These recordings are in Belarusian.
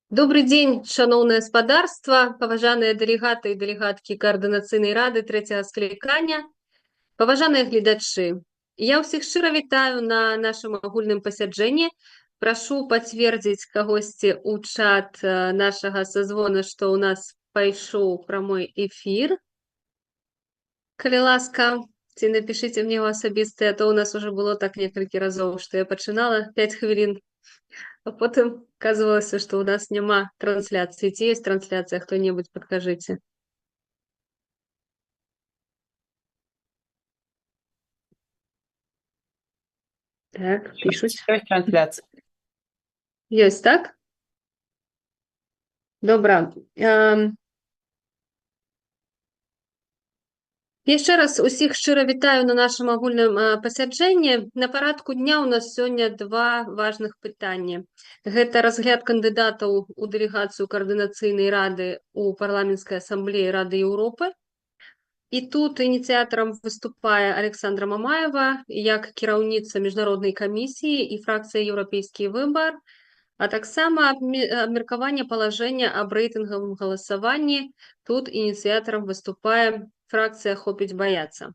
Добрый дзень, шаноўнае спадарства, паважаныя дэлегаты і дэлегаткі Каардынацыйнай рады трэцяга склікання, паважаныя гледачы. Я ўсіх шчыра вітаю на нашым агульным пасяджэнні. Прашу пацвердзіць кагосьці ў чат нашага созвона, што ў нас пайшоў прамой эфір. Калі ласка, ці напішыце мне ў асабістыя, а то ў нас уже было так некалькі разоў, што я пачынала 5 хвілін, а потым аказвалася, што ў нас няма трансляцыі. Ці ёсць трансляцыя, хто-небудзь падкажыце. Так, пішуць. Ёсць трансляцыя. Ёсць, так? Добра. Яшчэ раз усіх шчыра вітаю на нашым агульным пасяджэнні. На парадку дня ў нас сёння два важных пытанні. Гэта разгляд кандыдатаў у дэлегацыю Каардынацыйнай рады ў Парламенцкай асамблеі Рады Еўропы. І тут ініцыятарам выступае Александра Мамаева як кіраўніца міжнароднай камісіі і фракцыя «Еўрапейскі выбар», а таксама абмеркаванне палажэння аб рэйтынгавым галасаванні. Тут ініцыятарам выступае фракцыя «Хопіць баяцца».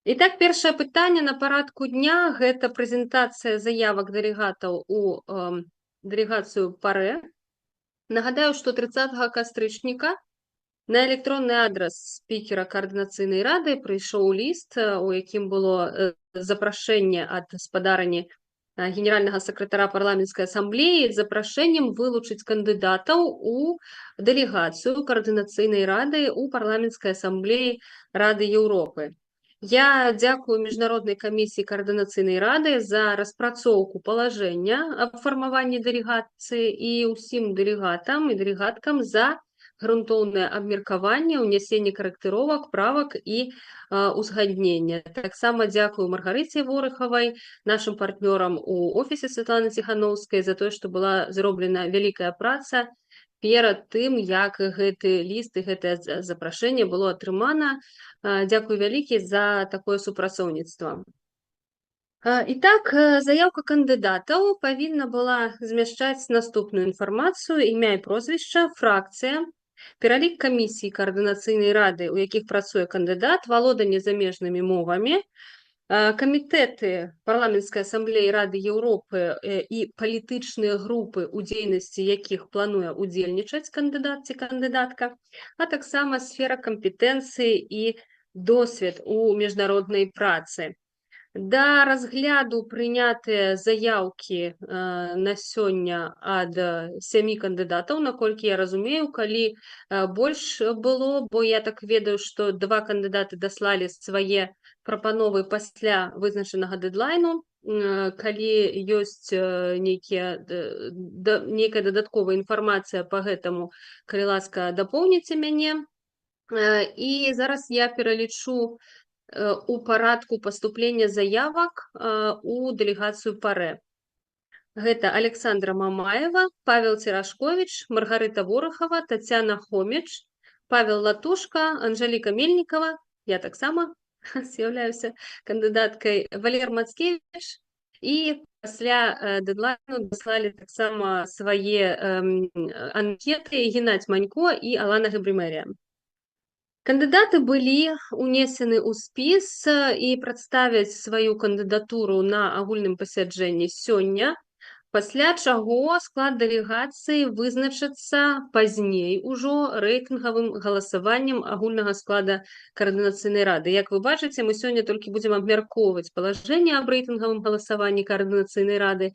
І так, першае пытанне на парадку дня гэта прэзентацыя заявак дэлегатаў у дэлегацыю ПАРЭ. Нагадаю, што 30 кастрычніка на электронны адрас спікера Каардынацыйнай рады прыйшоў ліст, у якім было запрашэнне ад спадарыні генеральнага сакратара Парламенцкай асамблеі з запрашэннем вылучыць кандыдатаў у дэлегацыю Каардынацыйнай рады ў Парламенцкай асамблеі Рады Еўропы. Я дзякую Міжнароднай камісіі Каардынацыйнай рады за распрацоўку палажэння аб фармаванні дэлегацыі і ўсім дэлегатам і дэлегаткам за грунтоўнае абмеркаванне, ўнясенне карэктыровак, правак і узгаднення. Таксама дзякую Маргарыце Ворахавай, нашым партнёрам у офісе Светланы Ціханоўскай за тое, што была зроблена вялікая праца перад тым, як гэты ліст і гэтае запрашэнне было атрымана. Дзякуй вялікі за такое супрацоўніцтва. І так, заяўка кандыдатаў павінна была змяшчаць наступную інфармацыю: імя і прозвішча, фракцыя, пералік камісій Каардынацыйнай рады, у якіх працуе кандыдат, валоданне замежнымі мовамі, камітэты Парламенцкай асамблеі Рады Еўропы і палітычныя групы, у дзейнасці якіх плануе удзельнічаць кандыдат ці кандыдатка, а таксама сфера кампетэнцыі і досвед у міжнароднай працы. Да разгляду прынятыя заяўкі на сёння ад 7 кандыдатаў, наколькі я разумею, калі больш было, бо я так ведаю, што 2 кандыдаты даслалі свае прапановы пасля вызначанага дэдлайну. Калі ёсць нейкая дадатковая інфармацыя па гэтаму, калі ласка, дапоўніце мяне. І зараз я пералічу у парадку паступлення заявак у дэлегацыю ПАРЭ. Гэта Александра Мамаева, Павел Церашковіч, Маргарыта Ворахава, Тацяна Хоміч, Павел Латушка, Анжеліка Мельнікава, я таксама з'яўляюся кандыдаткай, Валер Мацкевіч, і пасля дэдлайну даслалі таксама свае анкеты Геннадзь Манько і Алана Габрымерія. Кандыдаты былі ўнесены ў спіс і прадставяць сваю кандыдатуру на агульным пасяджэнні сёння, пасля чаго склад дэлегацыі вызначыцца пазней ужо рэйтынгавым галасаваннем агульнага склада Каардынацыйнай рады. Як вы бачыце, мы сёння толькі будзем абмяркоўваць палажэнне аб рэйтынгавым галасаванні Каардынацыйнай рады,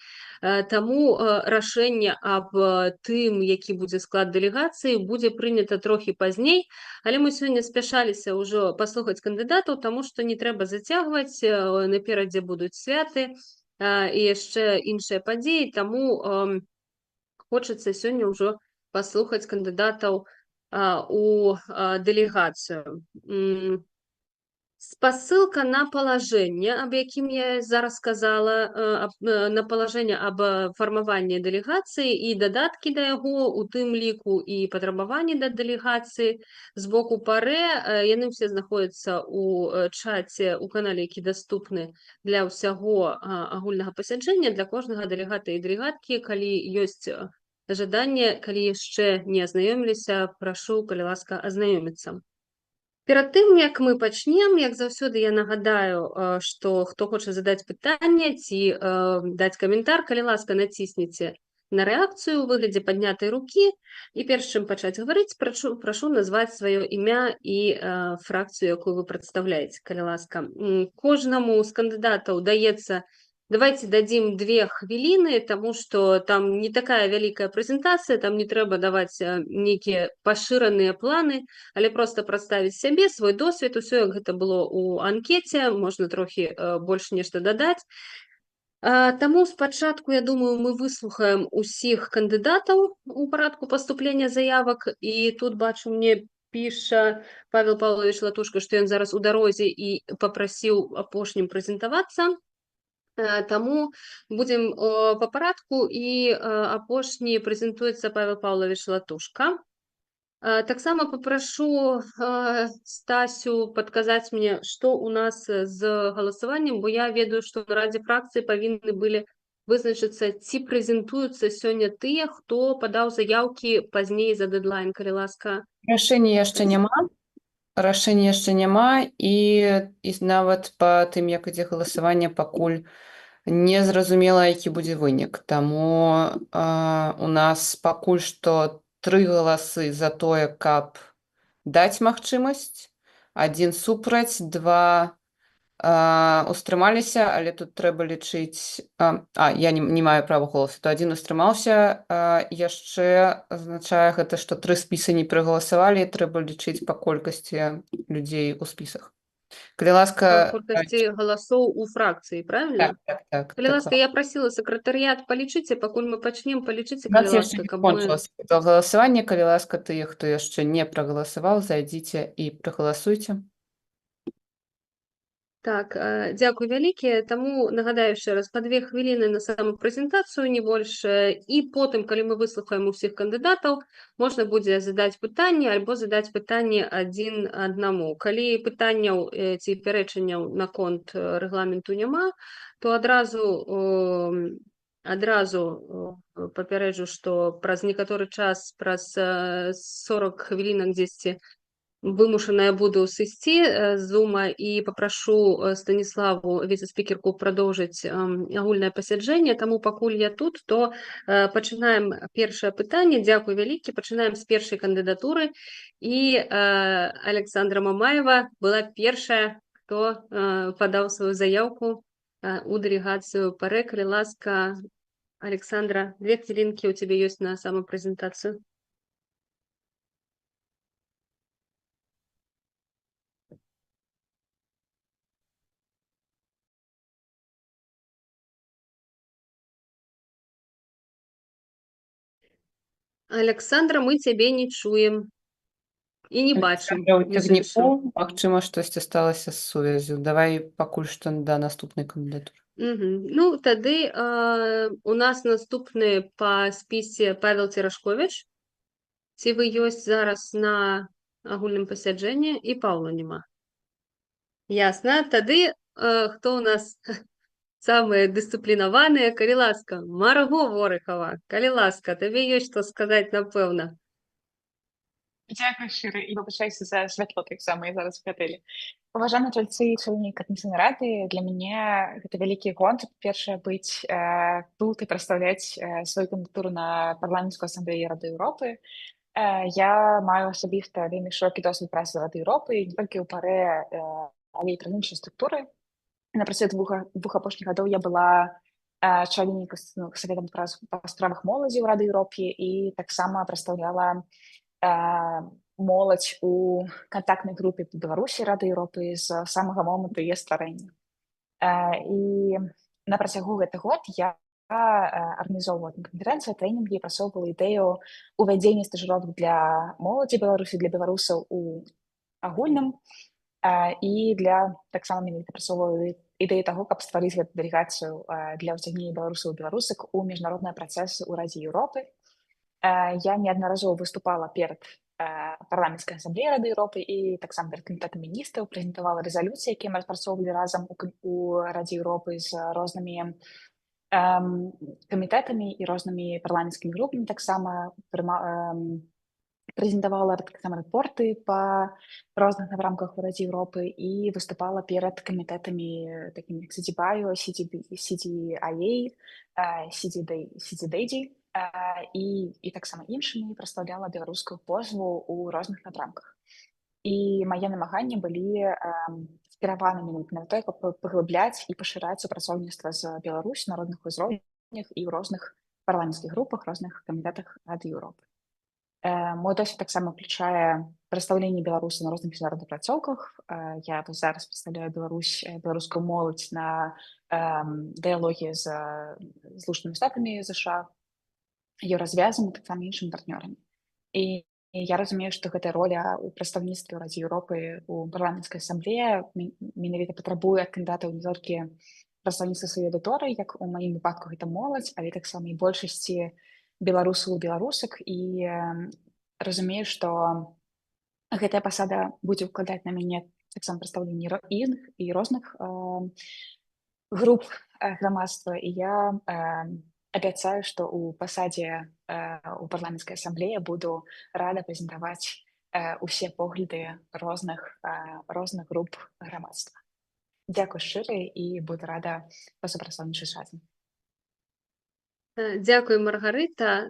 таму рашэнне аб тым, які будзе склад дэлегацыі, будзе прынята трохі пазней, але мы сёння спяшаліся ўжо паслухаць кандыдатаў, таму што не трэба зацягваць, наперадзе будуць святы і яшчэ іншыя падзеі, таму хочацца сёння ўжо паслухаць кандыдатаў у дэлегацыю. Спасылка на палажэнне, аб якім я зараз сказала, на палажэнне аб фармаванні дэлегацыі і дадаткі да яго, у тым ліку і патрабаванні да дэлегацыі з боку ПАРЭ, яны ўсе знаходзяцца ў чаце, у канале, які даступны для ўсяго агульнага пасяджэння, для кожнага дэлегата і дэлегаткі, калі ёсць жаданне, калі яшчэ не азнаёміліся, прашу, калі ласка, азнаёміцца. Перад тым, як мы пачнем, як заўсёды, я нагадаю, што хто хоча задаць пытанне ці даць каментар, калі ласка, націсніце на рэакцыю ў выглядзе паднятай рукі, і перш чым пачаць гаварыць, прашу назваць сваё імя і фракцыю, якую вы прадстаўляеце, калі ласка. Кожнаму з кандыдатаў даецца, давайте дадзім 2 хвіліны, таму што там не такая вялікая прэзентацыя, там не трэба даваць нейкія пашыраныя планы, але проста прадставіць сябе, свой досвед, усё, як гэта было ў анкеце, можна трохі больш нешта дадаць. Таму спачатку, я думаю, мы выслухаем усіх кандыдатаў у парадку паступлення заявак, і тут бачу, мне піша Павел Павлович Латушка, што ён зараз у дарозе і папрасіў апошнім прэзентавацца. Таму будзем па парадку, і апошні прэзентуецца Павел Павлович Латушка. Таксама папрашу Стасю падказаць мне, што ў нас з галасаваннем, бо я ведаю, што на радзе фракцыі павінны былі вызначыцца, ці прэзентуюцца сёння тыя, хто падаў заяўкі пазней за дэдлайн, калі ласка. Рашэння яшчэ няма. Рашэння яшчэ няма, і нават па тым, як ідзе галасаванне, пакуль не зразумела, які будзе вынік. Таму у нас пакуль што тры галасы за тое, каб даць магчымасць, адзін супраць, два устрымаліся, але тут трэба лічыць. Я не маю права голасу, то адзін устрымаўся, яшчэ азначае гэта, што тры спісы не прагаласавалі, трэба лічыць па колькасці людзей у спісах. Калі ласка. Па колькасці галасоў у фракцыі, правильно? Так. Калі Так. ласка, я прасіла сакратарыят, палічыце, пакуль мы пачнем, палічыце, У нас калі яшчэ ласка, не каб мы. кончылася галасаванне, калі ласка, тыя, хто яшчэ не прагаласаваў, зайдзіце і прагаласуйце. Так, дзякуй вялікі. Таму нагадаю яшчэ раз, па 2 хвіліны на саму прэзентацыю, не больш. І потым, калі мы выслухаем усіх кандыдатаў, можна будзе задаць пытанні альбо задаць пытанні адзін аднаму. Калі пытанняў ці пярэчанняў наконт рэгламенту няма, то адразу папярэджу, што праз некаторы час, праз 40 хвілінак дзесьці, вымушаная буду сысці з зума і папрашу Станіславу, віцэ-спікерку, прадоўжыць агульнае пасяджэнне. Таму пакуль я тут, то пачынаем першае пытанне. Дзякуй вялікі. Пачынаем з першай кандыдатуры. І Александра Мамаева была першая, хто падаў сваю заяўку у дэлегацыю ПАРЭ. Калі ласка, Александра, 2 хвілінкі у цябе ёсць на самапрэзентацыю. Александра, мы цябе не чуем і не бачым. Александра ў Між іншым. цягніку, магчыма, штосьці сталася з сувяззю. Давай пакуль што да наступнай кандыдатуры. Ну, тады у нас наступны па спісе Павел Церашковіч. Ці вы ёсць зараз на агульным пасяджэнні? І Паўла няма. Ясна. Тады хто ў нас самыя дысцыплінаваныя? Калі ласка, Марго Ворыхава, калі ласка, табе ёсць што сказаць, напэўна. Дзякуй шчыра і выбачайся за святло таксама, я зараз в гатэлі. Паважаны чальцы і чальні Каардынацыйнай рады, для мяне гэта вялікі гонт, па-першае, быць тут і прадстаўляць сваю кандыдатуру на Парламенцкую асамблею Рады Еўропы. Я маю асабіста вельмі шырокі досвед працы Рады Еўропы, не толькі ў ПАРЭ, але і праз іншыя структуры. На працягу двух апошніх гадоў я была членам Савета па справах моладзі ў Рады Еўропы і таксама прадстаўляла моладзь у кантактнай групе па Беларусі Рады Еўропы з самага моманту яе стварэння. І на працягу гэтых год я арганізоўвала канферэнцыі, трэнінгі, прасоўвала ідэю увядзення стажыровак для моладзі Беларусі, для беларусаў у агульным, і для таксама менавіта прасоўвала ідэю таго, каб стварыць гэту дэлегацыю для ўцягнення беларусаў і беларусак у міжнародныя працэсы ў Радзе Еўропы. Я неаднаразова выступала перад Парламенцкай асамблеяй Рады Еўропы і таксама перад камітэтам міністраў, прэзентавала рэзалюцыі, якія мы распрацоўвалі разам у Радзе Еўропы з рознымі камітэтамі і рознымі парламенцкімі групамі, таксама прэзентавала таксама рэпорты па розных напрамках у Радзе Еўропы і выступала перад камітэтамі, такімі як CDBio, CDB, CDIA, CDD, CDDD і таксама іншымі, прадстаўляла беларускую позву ў розных напрамках. І мае намаганні былі скіраваны менавіта на тое, каб паглыбляць і пашыраць супрацоўніцтва з Беларусь на розных узроўнях і ў розных парламенцкіх групах, розных камітэтах Рады Еўропы. Мой досвед таксама ўключае прадстаўленне Беларусі на розных міжнародных пляцоўках. Я вось зараз прадстаўляю Беларусь, беларускую моладзь на дыялогі з Злучанымі Штатамі ЗША, Еўразвязам, таксама іншымі партнёрамі. І я разумею, што гэтая роля ў прадстаўніцтве ў Радзе Еўропы, у парламенцкай асамблеі менавіта патрабуе ад кандыдатаў не толькі прадстаўніцтва сваёй аўдыторыі, як у маім выпадку гэта моладзь, але таксама і большасці беларусаў і беларусак, і разумею, што гэтая пасада будзе ўкладаць на мяне таксама прадстаўленне іх і розных груп грамадства, і я абяцаю, што ў пасадзе у парламенцкай асамблеі буду рада прэзентаваць усе погляды розных груп грамадства. Дзякуй шчыры і буду рада пасупрацоўнічаць разам. Дзякуй, Маргарыта.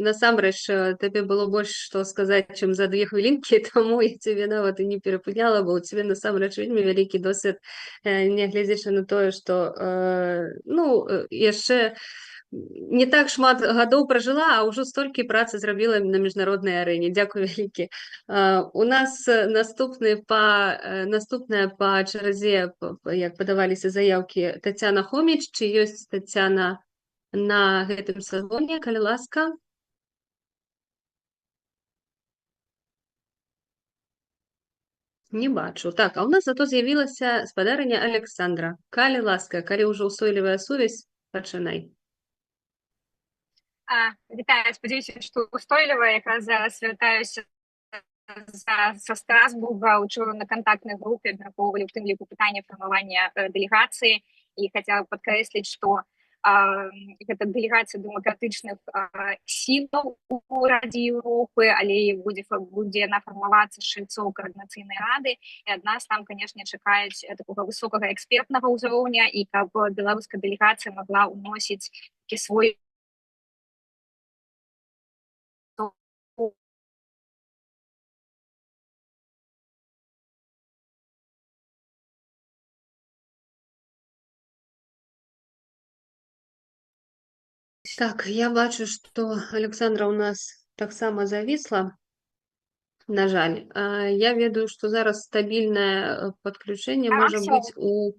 Насамрэч, табе было больш што сказаць, чым за 2 хвілінкі, таму я цябе нават і не перапыняла, бо ў цябе насамрэч вельмі вялікі досвед, нягледзячы на тое, што ну, яшчэ не так шмат гадоў пражыла, а ўжо столькі працы зрабіла на міжнароднай арэне. Дзякуй вялікі. У нас наступная па чарзе, як падаваліся заяўкі, Тацяна Хоміч. Ці ёсць Тацяна на гэтым созвоне, калі ласка? Не бачу. Так, а ў нас зато з'явілася спадарыня Александра. Калі ласка, калі ўжо ўстойлівая сувязь, пачынай. Вітаю, спадзяюся, што устойліва. Якраз зараз вяртаюся са Страсбурга. Учора на кантактнай групе абмяркоўвалі ў тым ліку пытанне фармавання дэлегацыі, і хацела падкрэсліць, што гэта дэлегацыя дэмакратычных сілаў у Радзе Еўропы, але будзе яна фармавацца з чальцоў Каардынацыйнай рады, і ад нас там, канешне, чакаюць такога высокага экспертнага ўзроўня і каб беларуская дэлегацыя магла ўносіць такі свой Так, я бачу, што Александра у нас таксама завісла. На жаль. Я ведаю, што зараз стабільнае падключэнне можа всё. быць у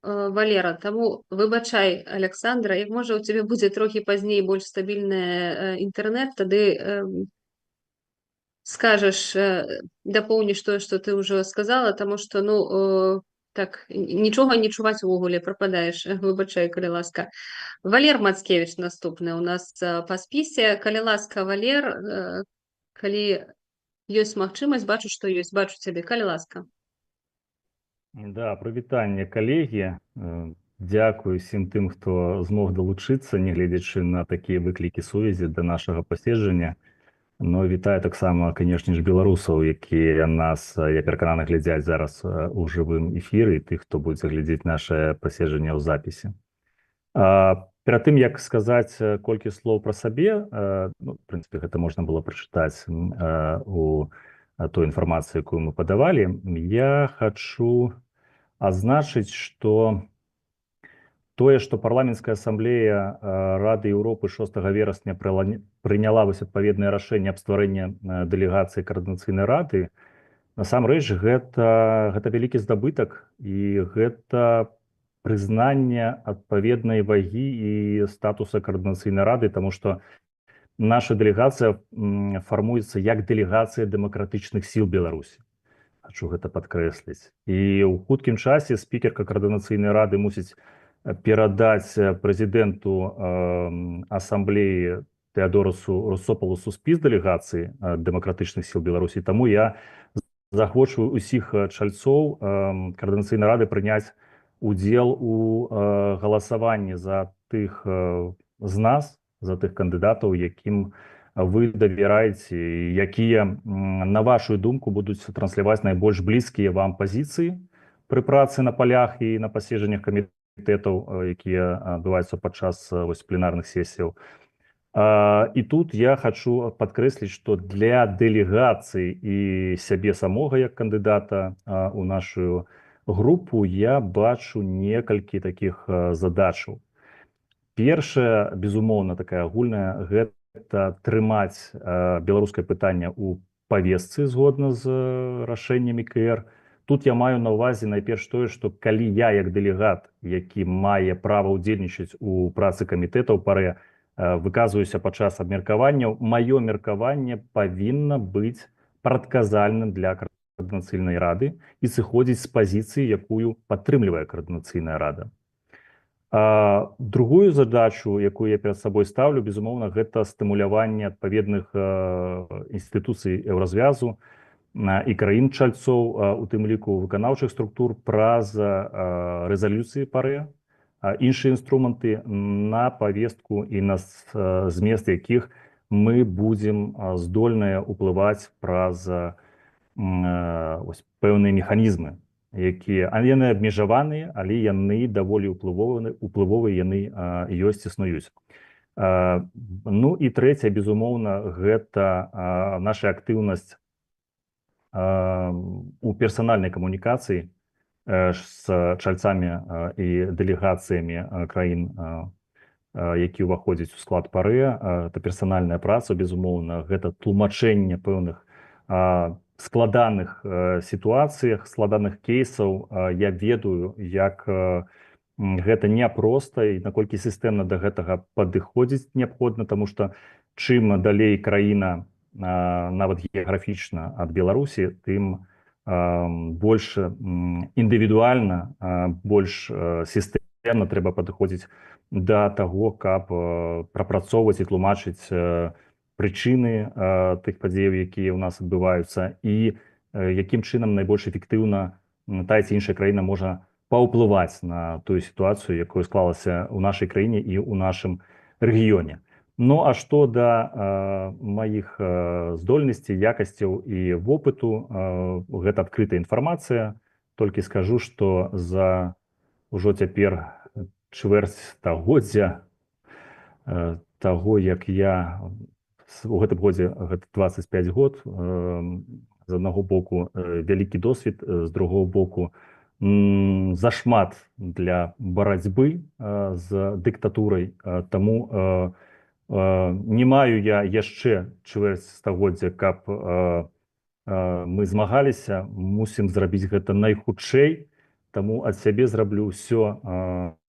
Валера. Таму выбачай, Александра, як можа, у цябе будзе трохі пазней больш стабільны інтэрнэт, тады скажаш, дапоўніш тое, што ты ўжо сказала, таму што, ну, так, нічога не чуваць увогуле, прападаеш. Выбачай, калі ласка. Валер Мацкевіч наступны у нас па спісе. Калі ласка, Валер, калі ёсць магчымасць, бачу, што ёсць, бачу цябе, калі ласка. Да, прывітанне, калегі. Дзякую усім тым, хто змог далучыцца, нягледзячы на такія выклікі сувязі, да нашага паседжання. Ну, вітаю таксама, канешне ж, беларусаў, якія нас, я перакананы, глядзяць зараз у жывым эфіры, і тых, хто будзе глядзець наше паседжанне ў запісе. Перад тым, як сказаць колькі слоў пра сабе, ну, в прынцыпе, гэта можна было прачытаць у той інфармацыі, якую мы падавалі, я хачу адзначыць, што тое, што Парламенцкая асамблея Рады Еўропы 6 верасня прыняла вось адпаведнае рашэнне аб стварэнні дэлегацыі Каардынацыйнай рады, насамрэч гэта вялікі здабытак і гэта прызнанне адпаведнай вагі і статуса Каардынацыйнай рады, таму што наша дэлегацыя фармуецца як дэлегацыя дэмакратычных сіл Беларусі. Хачу гэта падкрэсліць. І ў хуткім часе спікерка Каардынацыйнай рады мусіць перадаць прэзідэнту асамблеі Тэадорасу Русопалусу спіс дэлегацыі дэмакратычных сіл Беларусі. Таму я заахвочваю усіх чальцоў Каардынацыйнай рады прыняць Удзел у галасаванні за тых з нас, за тых кандыдатаў, якім вы давяраеце, якія, на вашу думку, будуць трансляваць найбольш блізкія вам пазіцыі пры працы на палях і на паседжаннях камітэтаў, якія адбываюцца падчас вось пленарных сесіяў. І тут я хачу падкрэсліць, што для дэлегацыі і сябе самога як кандыдата у нашу групу я бачу некалькі такіх задачаў. Першая, безумоўна, такая агульная — гэта трымаць беларускае пытанне ў павесцы згодна з рашэннямі КР. Тут я маю на ўвазе найперш тое, што калі я як дэлегат, які мае права ўдзельнічаць у працы камітэтаў ПАРЭ, выказваюся падчас абмеркаванняў, маё меркаванне павінна быць прадказальным для Каардынацыйнай рады і сыходзіць з пазіцыі, якую падтрымлівае Каардынацыйная рада. Другую задачу, якую я перад сабой стаўлю, безумоўна, гэта стымуляванне адпаведных інстытуцый Еўразвязу і краін чальцоў, у тым ліку выканаўчых структур, праз рэзалюцыі ПАРЭ, іншыя інструменты, на павестку і на змест якіх мы будзем здольныя ўплываць праз ось пэўныя механізмы, якія яны абмежаваныя, але яны даволі ўплывовыя, яны ёсць, існуюць. Ну і трэцяе, безумоўна, гэта наша актыўнасць у персанальнай камунікацыі з чальцамі і дэлегацыямі краін, які ўваходзяць у склад ПАРЭ. Это персанальная праца, безумоўна, гэта тлумачэнне пэўных складаных сітуацыях, складаных кейсаў. Я ведаю, як гэта няпроста і наколькі сістэмна да гэтага падыходзіць неабходна, таму што чым далей краіна, нават геаграфічна, ад Беларусі, тым больш індывідуальна, больш сістэмна трэба падыходзіць да таго, каб прапрацоўваць і тлумачыць прычыны тых падзеяў, якія ў нас адбываюцца, і якім чынам найбольш эфектыўна тая ці іншая краіна можа паўплываць на тую сітуацыю, якая склалася ў нашай краіне і ў нашым рэгіёне. Ну а што да маіх здольнасцей, якасцяў і вопыту, гэта адкрытая інфармацыя. Толькі скажу, што за ўжо цяпер чвэрць стагоддзя таго, як я у гэтым годзе гэта 25 год, з аднаго боку, вялікі досвед, з другого боку, зашмат для барацьбы з дыктатурай, таму не маю я яшчэ чвэрць стагоддзя, каб мы змагаліся, мусім зрабіць гэта найхутчэй, таму ад сябе зраблю ўсё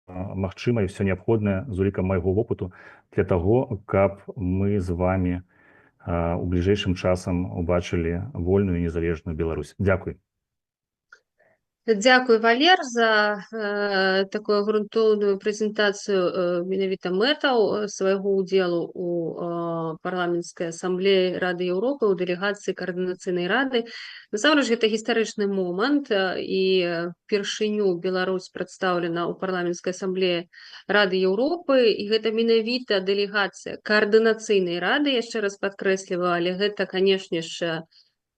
магчымае, ўсё неабходнае з улікам майго вопыту для таго, каб мы з вами у бліжэйшым часам убачылі вольную і незалежную Беларусь. Дзякуй. Дзякуй, Валер, за такую грунтоўную прэзентацыю менавіта мэтаў свайго ўдзелу у Парламенцкай асамблеі Рады Еўропы, ў дэлегацыі Каардынацыйнай рады. Насамрэч гэта гістарычны момант, і упершыню Беларусь прадстаўлена ў Парламенцкай асамблеі Рады Еўропы, і гэта менавіта дэлегацыя Каардынацыйнай рады, яшчэ раз падкрэсліваю, але гэта, канешне ж,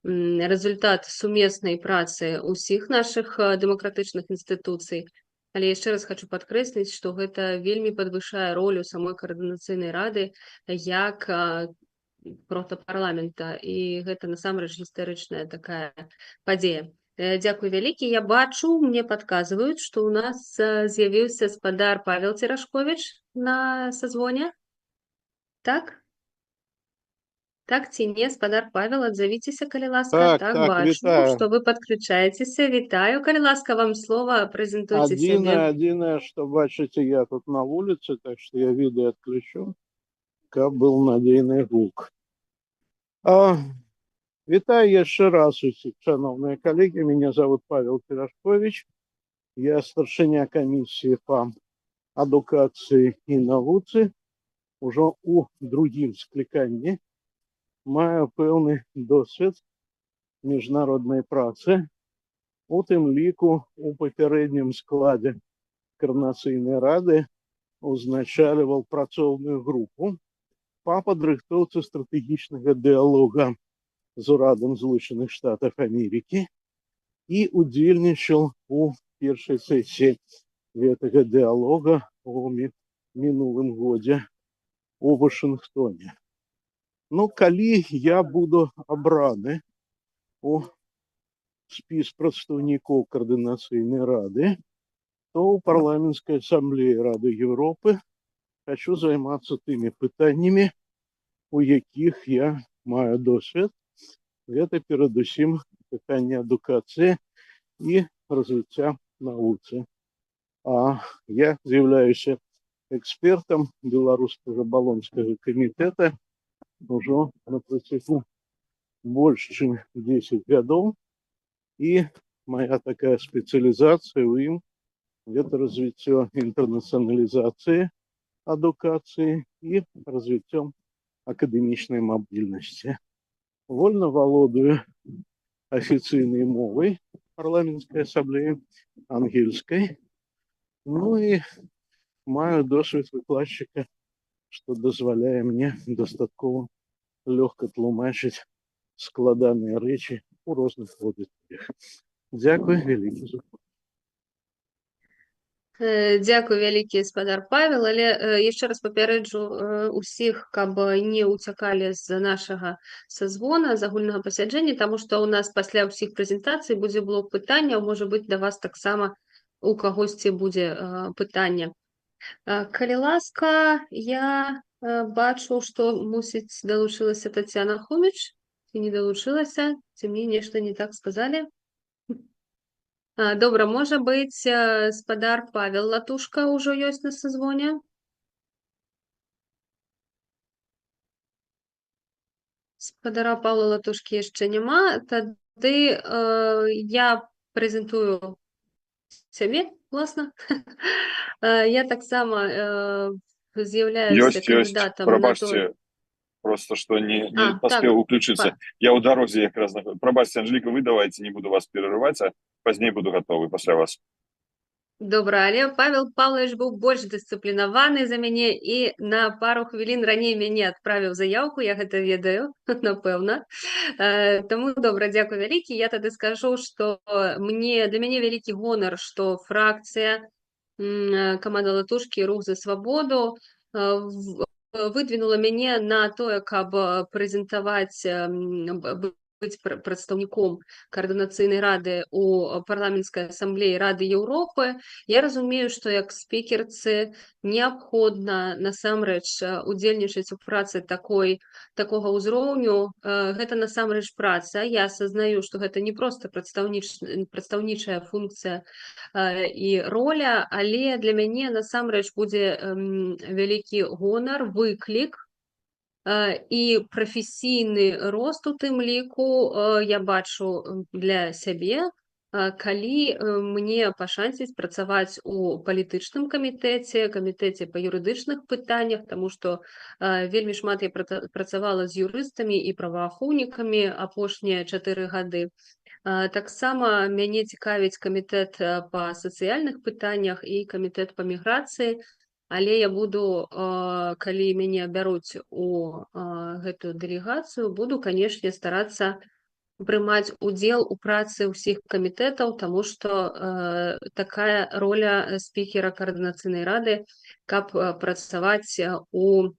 рэзультат сумеснай працы ўсіх нашых дэмакратычных інстытуцый. Але яшчэ раз хачу падкрэсліць, што гэта вельмі падвышае ролю самой Каардынацыйнай рады як протапарламента, і гэта насамрэч гістарычная такая падзея. Дзякуй вялікі. Я бачу, мне падказваюць, што ў нас з'явіўся спадар Павел Церашковіч на созвоне. Так? Так ці не, спадар Павел, адзавіцеся, калі ласка. Так, Так, так, бачу, вітаю. што вы падключаецеся. Вітаю, калі ласка, вам слова, прэзентуйце сябе. Адзінае, што, бачыце, я тут на вуліцы, так што я відэа адключу, каб быў надзейны гук. Вітаю яшчэ раз усіх, шаноўныя калегі. Мяне завуць Павел Церашковіч. Я старшыня камісіі па адукацыі і навуцы ўжо ў другім скліканні. Маю пэўны досвед міжнароднай працы. У тым ліку у папярэднім складзе Каардынацыйнай рады узначальваў працоўную групу па падрыхтоўцы стратэгічнага дыялога з урадам Злучаных Штатаў Амерыкі і удзельнічаў у першай сесіі гэтага дыялога у мінулым годзе у Вашынгтоне. Ну, калі я буду абраны у спіс прадстаўнікоў Каардынацыйнай рады, то ў Парламенцкай асамблеі Рады Еўропы хачу займацца тымі пытаннямі, у якіх я маю досвед. Гэта перадусім пытанне адукацыі і развіцця навуцы. А я з'яўляюся экспертам беларускага Балонскага камітэта ўжо на працягу больш чым 10 гадоў, і моя такая спецыялізацыя ў ім — гэта развіццё інтэрнацыяналізацыі адукацыі і развіццё акадэмічнай мабільнасці. Вольна валодаю афіцыйнай мовай Парламенцкай асамблеі, ангельскай. Ну і маю досвед выкладчыка, што дазваляе мне дастаткова лёгка тлумачыць складаныя рэчы ў розных аўдыторыях. Дзякуй вялікі за увагу. Дзякуй вялікі, спадар Павел, але яшчэ раз папярэджу усіх, каб не ўцякалі з нашага созвона, з агульнага пасяджэння, таму што ў нас пасля ўсіх прэзентацый будзе блок пытанняў, можа быць, да вас таксама у кагосьці будзе пытанне. Калі ласка, я бачу, што, мусіць, далучылася Тацяна Хоміч, ці не далучылася, ці мне нешта не так сказалі? Добра, можа быць, спадар Павел Латушка ўжо ёсць на созвоне? Спадара Павла Латушкі яшчэ няма. Тады я прэзентую сябе, уласна. Я таксама з'яўляюся Ёсць, ёсць, кандыдатам на прабачце, той. Просто что не А, так, паспеў уключыцца. Я ў дарозе якраз. Прабачце, Анжеліка, вы давайте, не буду вас перарываць, а пазней буду гатовы пасля вас. Добра, але Павел Павлович быў больш дысцыплінаваны за мяне і на пару хвілін раней мяне адправіў заяўку, я гэта ведаю, напэўна. Таму добра, дзякуй вялікі. Я тады скажу, што для мяне вялікі гонар, што фракцыя каманда Латушкі «Рух за свабоду» выдвинула мяне на тое, каб прэзентаваць, быць прадстаўніком Каардынацыйнай рады у Парламенцкай асамблеі Рады Еўропы. Я разумею, што як спікерцы неабходна насамрэч удзельнічаць у працы такога ўзроўню. Гэта насамрэч праца. Я осознаю, што гэта не проста прадстаўнічая функцыя і роля, але для мяне насамрэч будзе вялікі гонар, выклік і прафесійны рост у тым ліку я бачу для сябе, калі мне пашанціць працаваць у палітычным камітэце, камітэце па юрыдычных пытаннях, таму што вельмі шмат я працавала з юрыстамі і праваахоўнікамі апошнія 4 гады. Таксама мяне цікавіць камітэт па сацыяльных пытаннях і камітэт па міграцыі, але я буду, калі мяне бяруць у гэтую дэлегацыю, буду, канешне, старацца прымаць удзел у працы ўсіх камітэтаў, таму што такая роля спікера Каардынацыйнай рады, каб працаваць у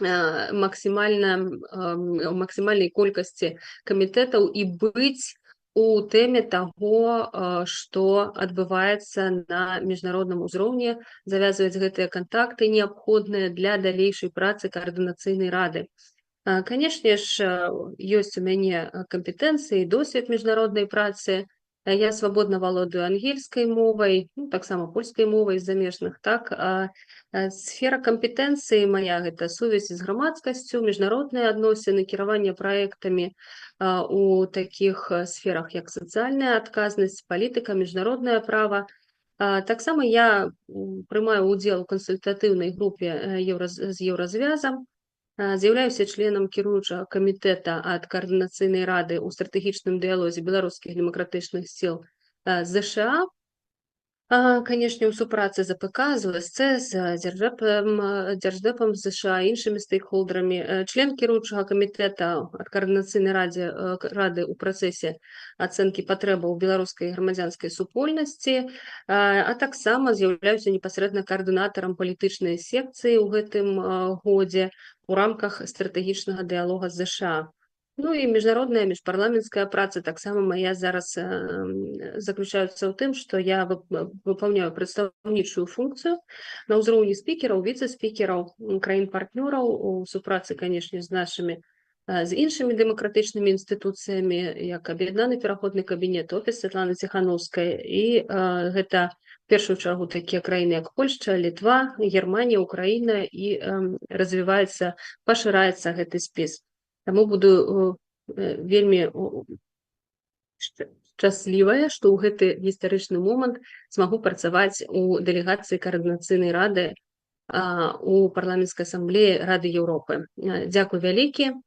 максімальнай колькасці камітэтаў і быць у тэме таго, што адбываецца на міжнародным узроўні, завязваць гэтыя кантакты, неабходныя для далейшай працы Каардынацыйнай рады. Канешне ж, ёсць у мяне кампетэнцыі і досвед міжнароднай працы. Я свабодна валодаю ангельскай мовай, таксама польскай мовай з замежных, так? Сфера кампетэнцыі моя — гэта сувязь з грамадскасцю, міжнародныя адносіны, кіраванне праектамі у такіх сферах, як сацыяльная адказнасць, палітыка, міжнароднае права. Таксама я прымаю удзел у кансультатыўнай групе з Еўразвязам, з'яўляюся членам кіруючага камітэта ад Каардынацыйнай рады ў стратэгічным дыялозе беларускіх дэмакратычных сіл ЗША. Канешне, у супрацы з АПК, з ОСЦ, з Дзярждэпам ЗША, іншымі стэйкхолдарамі. Член кіруючага камітэта ад Каардынацыйнай рады ў працэсе ацэнкі патрэбаў беларускай грамадзянскай супольнасці, а таксама з'яўляюся непасрэдна каардынатарам палітычнай секцыі ў гэтым годзе у рамках стратэгічнага дыялога з ЗША. Ну і міжнародная, міжпарламенцкая праца таксама моя зараз заключаецца ў тым, што я выпаўняю прадстаўнічую функцыю на ўзроўні спікераў, віцэ-спікераў краін-партнёраў у супрацы, канешне, з нашымі, з іншымі дэмакратычнымі інстытуцыямі, як Аб'яднаны пераходны кабінет, офіс Святланы Ціханаўскай, і гэта в першую чаргу такія краіны, як Польшча, Літва, Германія, Украіна, і развіваецца, пашыраецца гэты спіс. Таму буду вельмі шчаслівая, што ў гэты гістарычны момант змагу працаваць у дэлегацыі Каардынацыйнай рады у Парламенцкай асамблеі Рады Еўропы. Дзякуй вялікі.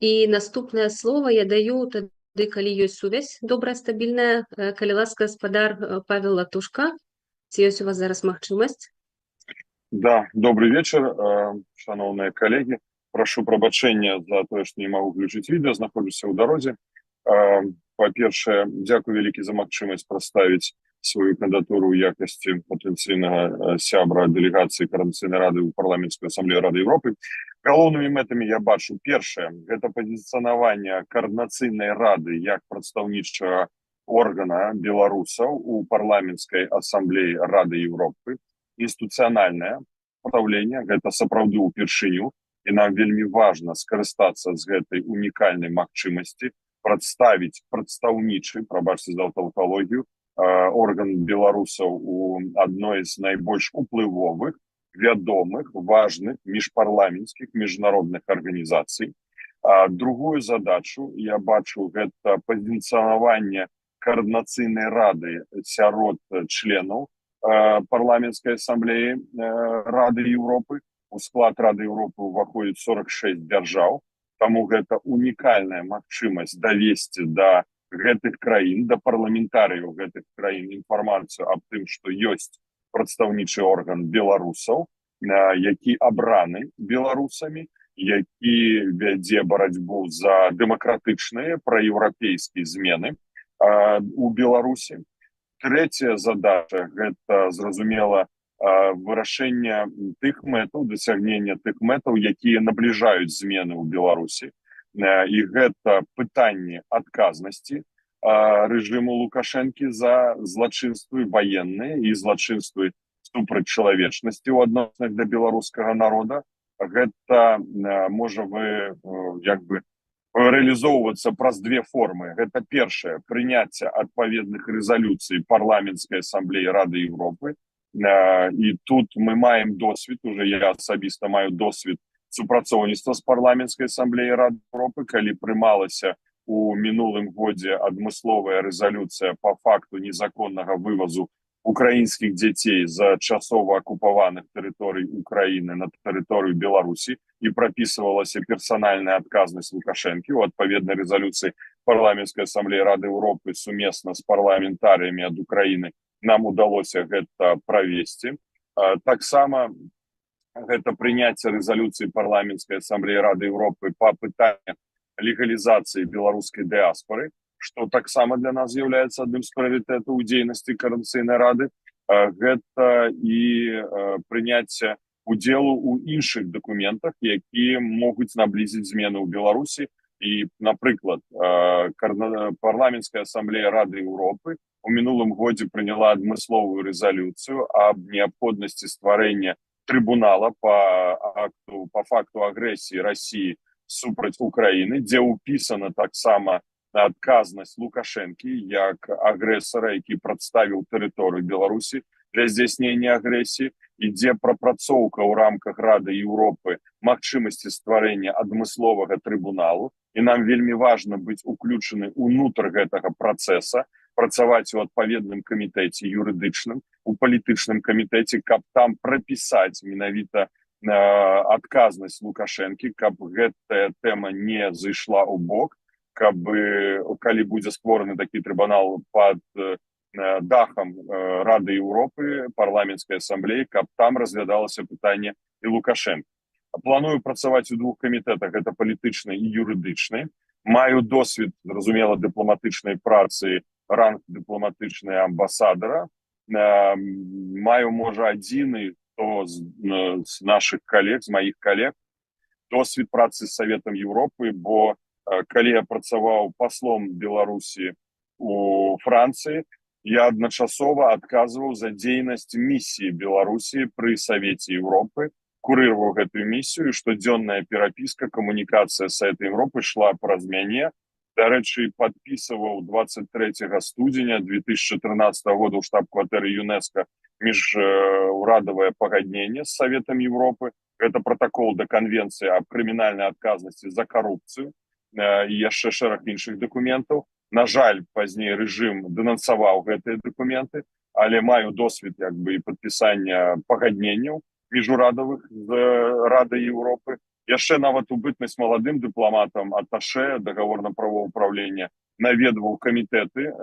І наступнае слово я даю тады, калі ёсць сувязь добрая, стабільная, калі ласка, спадар Павел Латушка, ці ёсць у вас зараз магчымасць? Да, добрый вечер, шаноўныя калегі. Прашу прабачэння за тое, што не магу включыць відэа, знаходжуся ў дарозе. Па-першае, дзякуй вялікі за магчымасць прадставіць сваю кандыдатуру ў якасці патэнцыйнага сябра дэлегацыі Каардынацыйнай рады ў Парламенцкую асамблею Рады Еўропы. Галоўнымі мэтамі я бачу: першае — гэта пазіцыянаванне Каардынацыйнай рады як прадстаўнічага органа беларусаў у Парламенцкай асамблеі Рады Еўропы, інстытуцыянальнае прадстаўленне. Гэта сапраўды ўпершыню, і нам вельмі важна скарыстацца з гэтай унікальнай магчымасці прадставіць прадстаўнічы, прабачце за таўталогію, орган беларусаў у адной з найбольш уплывовых, вядомых, важных міжпарламенцкіх міжнародных арганізацый. Другую задачу я бачу — гэта пазіцыянаванне Каардынацыйнай рады сярод членаў Парламенцкай асамблеі Рады Еўропы. У склад Рады Еўропы ўваходзіць 46 дзяржаў, таму гэта унікальная магчымасць давесці да гэтых краін, да парламентарыяў гэтых краін інфармацыю аб тым, што ёсць прадстаўнічы орган беларусаў, які абраны беларусамі, які вядзе барацьбу за дэмакратычныя, праеўрапейскія змены у Беларусі. Трэцяя задача — гэта, зразумела, вырашэнне тых мэтаў, дасягнення тых мэтаў, якія набліжаюць змены ў Беларусі, і гэта пытанне адказнасці рэжыму Лукашэнкі за злачынствы ваенныя і злачынствы супраць чалавечнасці ў адносінах да беларускага народа. Гэта можа вы як бы рэалізоўвацца праз две формы. Гэта першае — прыняцце адпаведных рэзалюцый Парламенцкай асамблеі Рады Еўропы, і тут мы маем досвед уже, я асабіста маю досвед супрацоўніцтва з Парламенцкай асамблеі Рады Еўропы, калі прымалася у мінулым годзе адмысловая рэзалюцыя по факту незаконнага вывазу украінскіх дзяцей з часова акупаваных тэрыторый Украіны на тэрыторыю Беларусі, і прапісвалася персанальная адказнасць Лукашэнкі. У адпаведнай рэзалюцыі Парламенцкай асамблеі Рады Еўропы сумесна з парламентарыямі ад Украіны нам удалося гэта правесці. Таксама гэта прыняцце рэзалюцыі Парламенцкай асамблеі Рады Еўропы па пытаннях легалізацыі беларускай дыаспоры, што таксама для нас з'яўляецца адным з прыярытэтаў у дзейнасці Каардынацыйнай рады. Гэта і прыняцце удзелу ў іншых дакументах, якія могуць наблізіць змены ў Беларусі. І, напрыклад, Парламенцкая асамблея Рады Еўропы у мінулым годзе прыняла адмысловую рэзалюцыю аб неабходнасці стварэння трыбунала по факту агрэсіі Расіі супраць Украіны, дзе ўпісана таксама адказнасць Лукашэнкі як агрэсара, які прадставіў тэрыторыю Беларусі для здзяйснення агрэсіі. Ідзе прапрацоўка ў рамках Рады Еўропы магчымасці стварэння адмысловага трыбуналу, і нам вельмі важна быць уключаны ўнутр гэтага працэса, працаваць у адпаведным камітэце юрыдычным, у палітычным камітэце, каб там прапісаць менавіта адказнасць Лукашэнкі, каб гэтая тэма не зышла ў бок, каб, калі будзе створаны такі трыбунал пад дахам Рады Еўропы, парламенцкай асамблеі, каб там разглядалася пытанне і Лукашэнкі. Планую працаваць у двух камітэтах, гэта палітычны і юрыдычны. Маю досвед, зразумела, дыпламатычнай працы, ранг дыпламатычнай амбасадара. Маю, можа, адзіны, хто з нашых калег, з маіх калег, досвед працы з Саветам Еўропы, бо калі я працаваў паслом Беларусі у Францыі, я адначасова адказваў за дзейнасць місіі Беларусі пры Савеце Еўропы, курыраваў гэтую місію, штодзённая перапіска, камунікацыя з Саветам Еўропы шла праз мяне. Дарэчы, падпісваў 23 студзеня 2013 года ў штаб-кватэры ЮНЕСКО міжурадавае пагадненне з Саветам Еўропы. Гэта пратакол да канвенцыі аб крымінальнай адказнасці за карупцыю і яшчэ шэраг іншых дакументаў. На жаль, пазней рэжым дэнансаваў гэтыя дакументы, але маю досвед як бы і падпісання пагадненняў міжурадавых з Радай Еўропы. Яшчэ нават у бытнасць маладым дыпламатам, аташе дагаворна-правового управлення, наведваў камітэты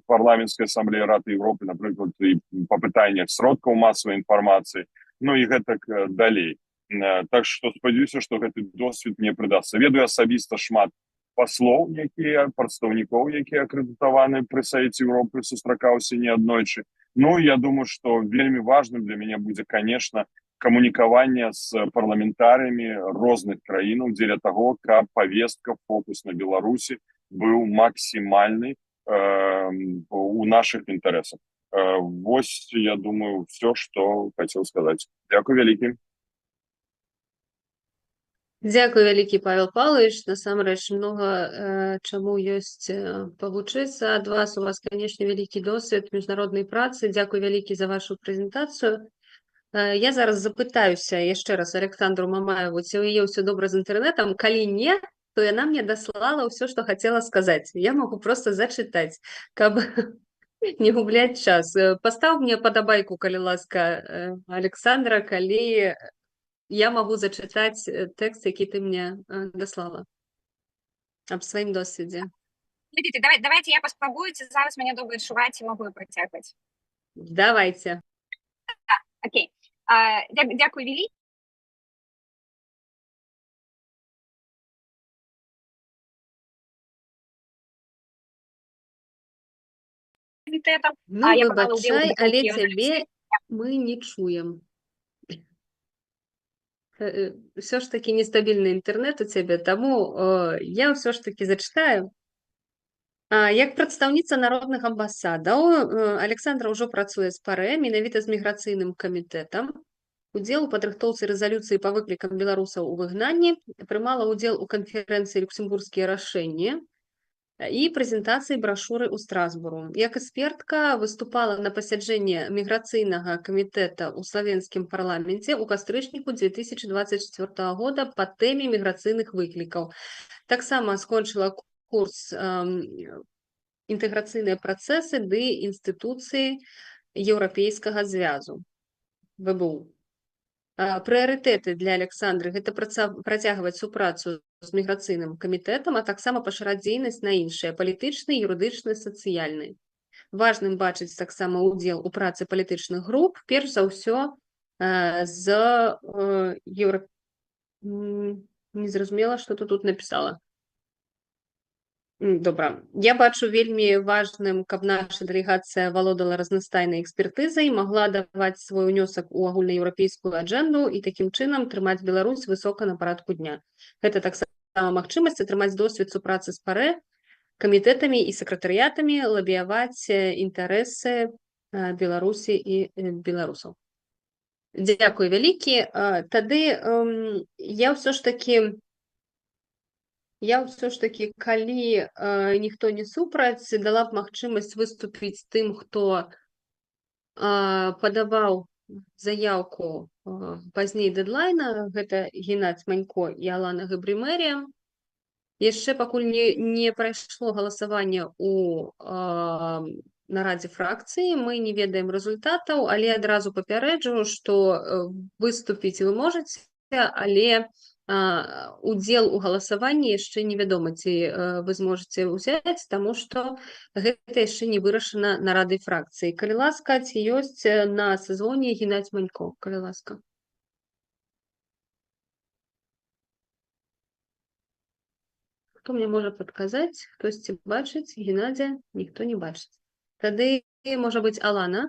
парламенцкай асамблеі Рады Еўропы, напрыклад, і па пытаннях сродкаў масавай інфармацыі, ну і гэтак далей. Так што спадзяюся, што гэты досвед мне прыдасца. Ведаю асабіста шмат паслоў, якія прадстаўнікоў, якія акрэдытаваны пры Савеце Еўропы, сустракаўся неаднойчы. Ну, я думаю, што вельмі важным для мяне будзе, конечно, камунікаванне з парламентарыямі розных краінаў дзеля таго, каб павестка, фокус на Беларусі быў максімальны у нашых інтарэсах. Вось, я думаю, все, што хацеў сказаць. Дзякуй вялікі. Дзякуй вялікі, Павел Павлович. Насамрэч многа чаму ёсць павучыцца ад вас. У вас, конечно, вялікі досвед міжнароднай працы. Дзякуй вялікі за вашу прэзентацыю. Я зараз запытаюся яшчэ раз Александру Мамаеву, ці ў яе ўсё добра з інтэрнэтам. Калі не, то яна мне даслала ўсё, што хацела сказаць. Я магу просто зачытаць, каб не губляць час. Пастаў мне падабайку, калі ласка, Александра, калі я магу зачытаць тэкст, які ты мне даслала аб сваім досведзе. Глядзіце, давайте я паспрабую, ці зараз мяне добра чуваць і магу працягваць. Давайте. Окей. Дзякуй вялікі. Ну, выбачай, але цябе мы не чуем. Ўсё ж такі нестабільны інтэрнэт у цябе, таму я ўсё ж такі зачытаю. Як прадстаўніца народных амбасадаў, Александра ўжо працуе з ПАРЭ, менавіта з міграцыйным камітэтам. Удзел у падрыхтоўцы рэзалюцыі па выклікам беларусаў у выгнанні, прымала ўдзел у канферэнцыі «Люксембургскія рашэнні» і прэзентацыі брашуры ў Страсбуру. Як экспертка выступала на пасяджэнні міграцыйнага камітэта ў славенскім парламенце ў кастрычніку 2024 года па тэме міграцыйных выклікаў. Таксама скончыла курс інтэграцыйныя працэсы ды інстытуцыі Еўрапейскага звязу ВБУ. Прыярытэты для Александры гэта працягваць супрацу з міграцыйным камітэтам, а таксама пашыраць дзейнасць на іншыя палітычны, юрыдычны, сацыяльны. Важным бачыць таксама ўдзел у працы палітычных груп, перш за ўсё з еўра... Не зразумела, што ты тут напісала. Добра. Я бачу вельмі важным, каб наша дэлегацыя валодала разнастайнай экспертызай, магла даваць свой унёсак у агульнаеўрапейскую аджэнду і такім чынам трымаць Беларусь высока на парадку дня. Гэта таксама магчымасць атрымаць досвед супрацы з ПАРЭ, камітэтамі і сакратарыятамі, лабіяваць інтарэсы Беларусі і беларусаў. Дзякуй вялікі. Тады я ўсё ж такі, калі ніхто не супраць, дала б магчымасць выступіць тым, хто падаваў заяўку пазней дэдлайна, гэта Геннадзь Манько і Алана Габрымерія. Яшчэ пакуль не прайшло галасаванне у нарадзе фракцыі, мы не ведаем рэзультатаў, але адразу папярэджу, што выступіць вы можаце, але Удзел у галасаванні яшчэ невядома, ці вы зможаце ўзяць, таму што гэта яшчэ не вырашана нарадай фракцыі. Калі ласка, ці ёсць на созвоне Геннадзь Манько? Калі ласка. Хто мне можа падказаць? Хтосьці бачыць Геннадзя? Ніхто не бачыць. Тады, можа быць, Алана?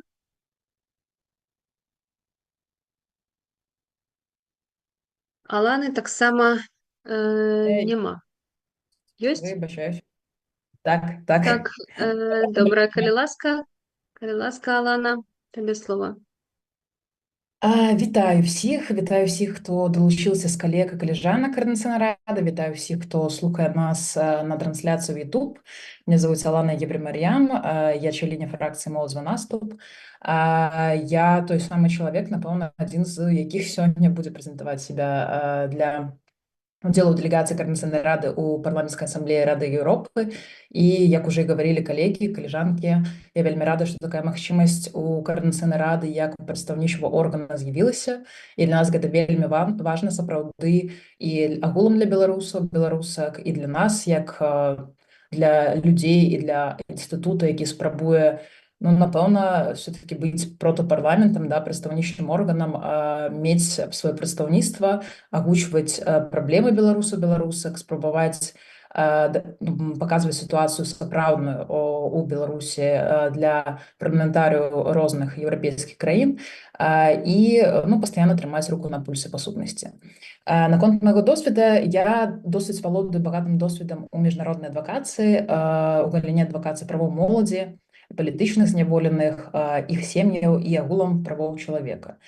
Аланы таксама няма. Ёсць? Выбачаюсь. Так. Так, добра, калі ласка, Алана, табе слова. Вітаю всіх, хто долучився з колег і колежанок Координаційної ради, вітаю всіх, хто слухає нас на трансляцію в YouTube. Меня зовут Алана Гебремарьям, я членя фракції «Молодзевы наступ». Я той самый чалавек, напэўна, адзін з якіх сёння будзе прэзентаваць себя для удзелу ў дэлегацыі Каардынацыйнай рады ў Парламенцкай асамблеі Рады Еўропы. І, як уже гаварылі калегі, калежанкі, я вельмі рада, што такая магчымасць у Каардынацыйнай рады як у прадстаўнічага органа з'явілася. І для нас гэта вельмі важна сапраўды і агулам для беларусаў, беларусак, і для нас, як для людзей і для інстытута, які спрабуе, ну, напэўна, все-таки быць протапарламентам, да, прадстаўнічым органам, мець сваё прадстаўніцтва, агучваць праблемы беларусаў, беларусак, спрабаваць паказваць сітуацыю сапраўдную у Беларусі для парламентарыяў розных еўрапейскіх краін і, ну, пастаянна трымаць руку на пульсе па сутнасці. Наконт майго досведа, я досыць валодаю багатым досведам у міжнароднай адвакацыі, у галіне адвакацыі правоў моладзі, палітычных зняволеных, іх сем'яў і агулам правоў чалавека.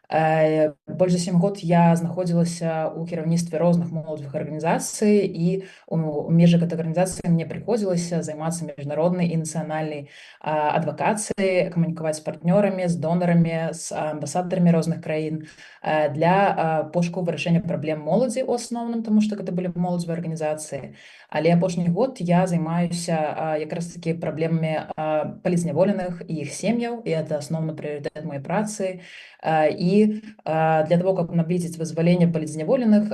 Больш за 7 год я знаходзілася ў кіраўніцтве розных моладзевых арганізацый, і у межах гэтай арганізацыі мне прыходзілася займацца міжнароднай і нацыянальнай адвакацыяй, камунікаваць з партнёрамі, з донарамі, з амбасадарамі розных краін для пошуку вырашэння праблем моладзі ў асноўным, таму што гэта былі моладзевыя арганізацыі. Але апошні год я займаюся якраз такі праблемамі палітзняволеных і іх сем'яў, і это асноўны прыярытэт моей працы. І для того, каб наблізіць вызваленне палітзняволеных,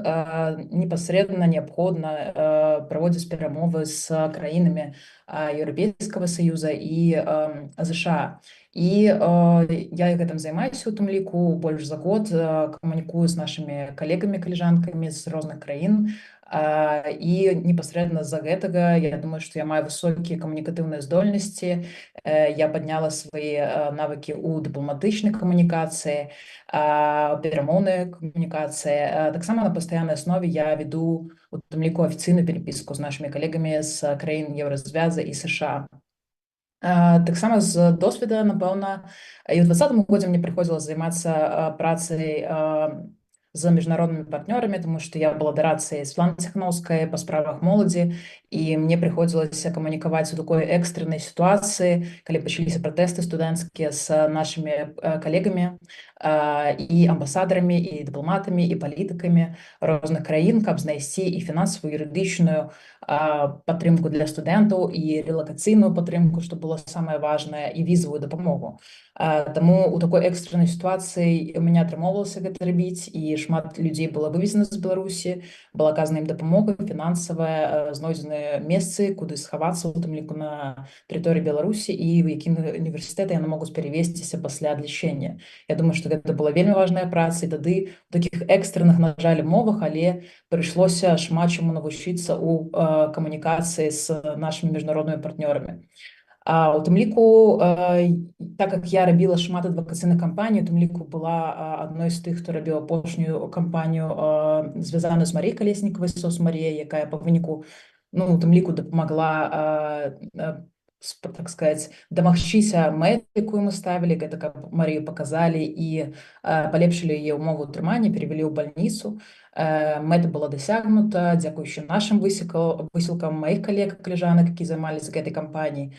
непасрэдна неабходна праводзіць перамовы з краінамі Еўрапейскага Саюза і ЗША. І я гэтым займаюся у тым ліку больш за год, камунікую з нашымі калегамі, калежанкамі з розных краін. І непасрэдна з-за гэтага я думаю, што я маю высокія камунікатыўныя здольнасці, я падняла свае навыкі ў дыпламатычнай камунікацыі, перамоўнай камунікацыі. Таксама на пастаяннай аснове я веду у тым ліку афіцыйную перепіску з нашымі калегамі з краін Еўразвяза і США. Таксама з досведа, напэўна, і ў двадцатым годзе мне прыходзілася займацца працай з міжнароднымі партнёрамі, тому што я была дарадцай Святланы Ціханоўскай па справах моладзі, і мне прыходзілася камунікаваць у такой экстраннай сітуацыі, калі пачаліся пратэсты студэнцкія з нашымі калегамі і амбасадарамі, і дыпламатамі, і палітыкамі розных краін, каб знайсці і фінансавую, юрыдычную падтрымку для студэнтаў, і рэлакацыйную падтрымку, што было самае важнае, і візавую дапамогу. Таму ў такой экстраннай сітуацыі у мяне атрымоўвалася гэта рабіць, і шмат людзей было вывезена з Беларусі, была аказана ім дапамога фінансавая, знойдзены месцы, куды схавацца, у тым ліку на тэрыторыі Беларусі, і ў які універсітэты яны могуць перавесціся пасля адлічэння. Я думаю, што гэта была вельмі важная праца, і тады ў такіх экстранных, на жаль, умовах, але прыйшлося шмат чаму навучыцца ў камунікацыі з нашымі міжнароднымі партнёрамі. У тым ліку, так як я рабіла шмат адвакацыйных кампаній, у тым ліку была адной з тых, хто рабіў апошнюю кампанію, звязаную з Марыяй Калеснікавай, SOS Марія, якая па выніку, ну, у тым ліку дапамагла, так сказать, дамагчыся мэты, якую мы ставілі, гэта каб Марыю паказалі і палепшылі яе ўмовы ўтрымання, перавялі ў бальніцу. Мэта была дасягнута, дзякуючы нашым высілкам маіх калег, калежанак, які займаліся гэтай кампаніяй,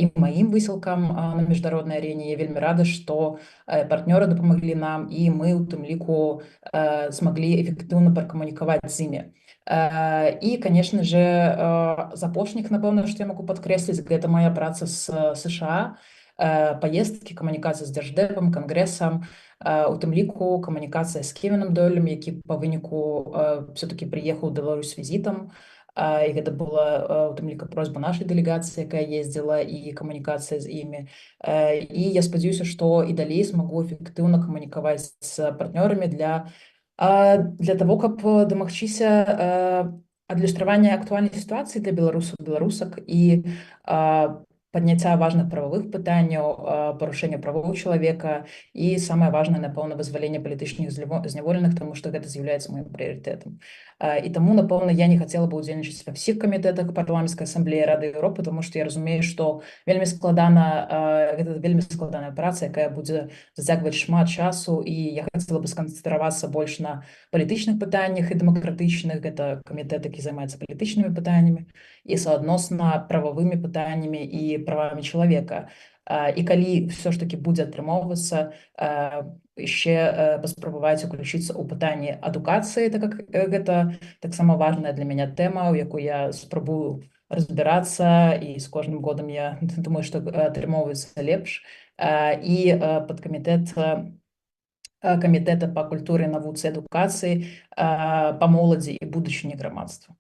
і маім высілкам на міжнароднай арэне. Я вельмі рада, што партнёры дапамаглі нам, і мы ў тым ліку змаглі эфектыўна пракамунікаваць з імі. І, конечно же, з апошніх, напэўна, што я магу падкрэсліць, гэта моя праца з США. паездкі, камунікацыя з Дзярждэпам, Кангрэсам, у тым ліку камунікацыя з Кевінам Дойлем, які па выніку все-таки прыехаў у Беларусь з візітам. І гэта была у тым ліку просьба нашай дэлегацыі, якая ездзіла, і камунікацыя з імі. І я спадзяюся, што і далей змагу эфектыўна камунікаваць з партнёрамі для таго, каб дамагчыся адлюстравання актуальнай сітуацыі для беларусаў, беларусак і падняцця важных прававых пытанняў, парушэння правоў чалавека і, самае важнае, напэўна, вызваленне палітычных зняволеных, таму што гэта з'яўляецца маім прыярытэтам. І таму, напэўна, я не хацела бы ўдзельнічаць ва ўсіх камітэтах Парламенцкай асамблеі Рады Еўропы, таму што я разумею, што вельмі складана, гэта вельмі складаная праца, якая будзе зацягваць шмат часу, і я хацела бы сканцэнтравацца больш на палітычных пытаннях і дэмакратычных, гэта камітэт, які займаецца палітычнымі пытаннямі, і суадносна прававымі пытаннямі і правамі чалавека. І калі ўсё ж такі будзе атрымоўвацца, яшчэ паспрабаваць уключыцца ў пытанні адукацыі, так как гэта таксама важная для мяне тэма, у якую я спрабую разбірацца, і з кожным годам я думаю, што атрымоўваецца лепш. І падкамітэт камітэта па культуры, навуцы, адукацыі, па моладзі і будучыні грамадства.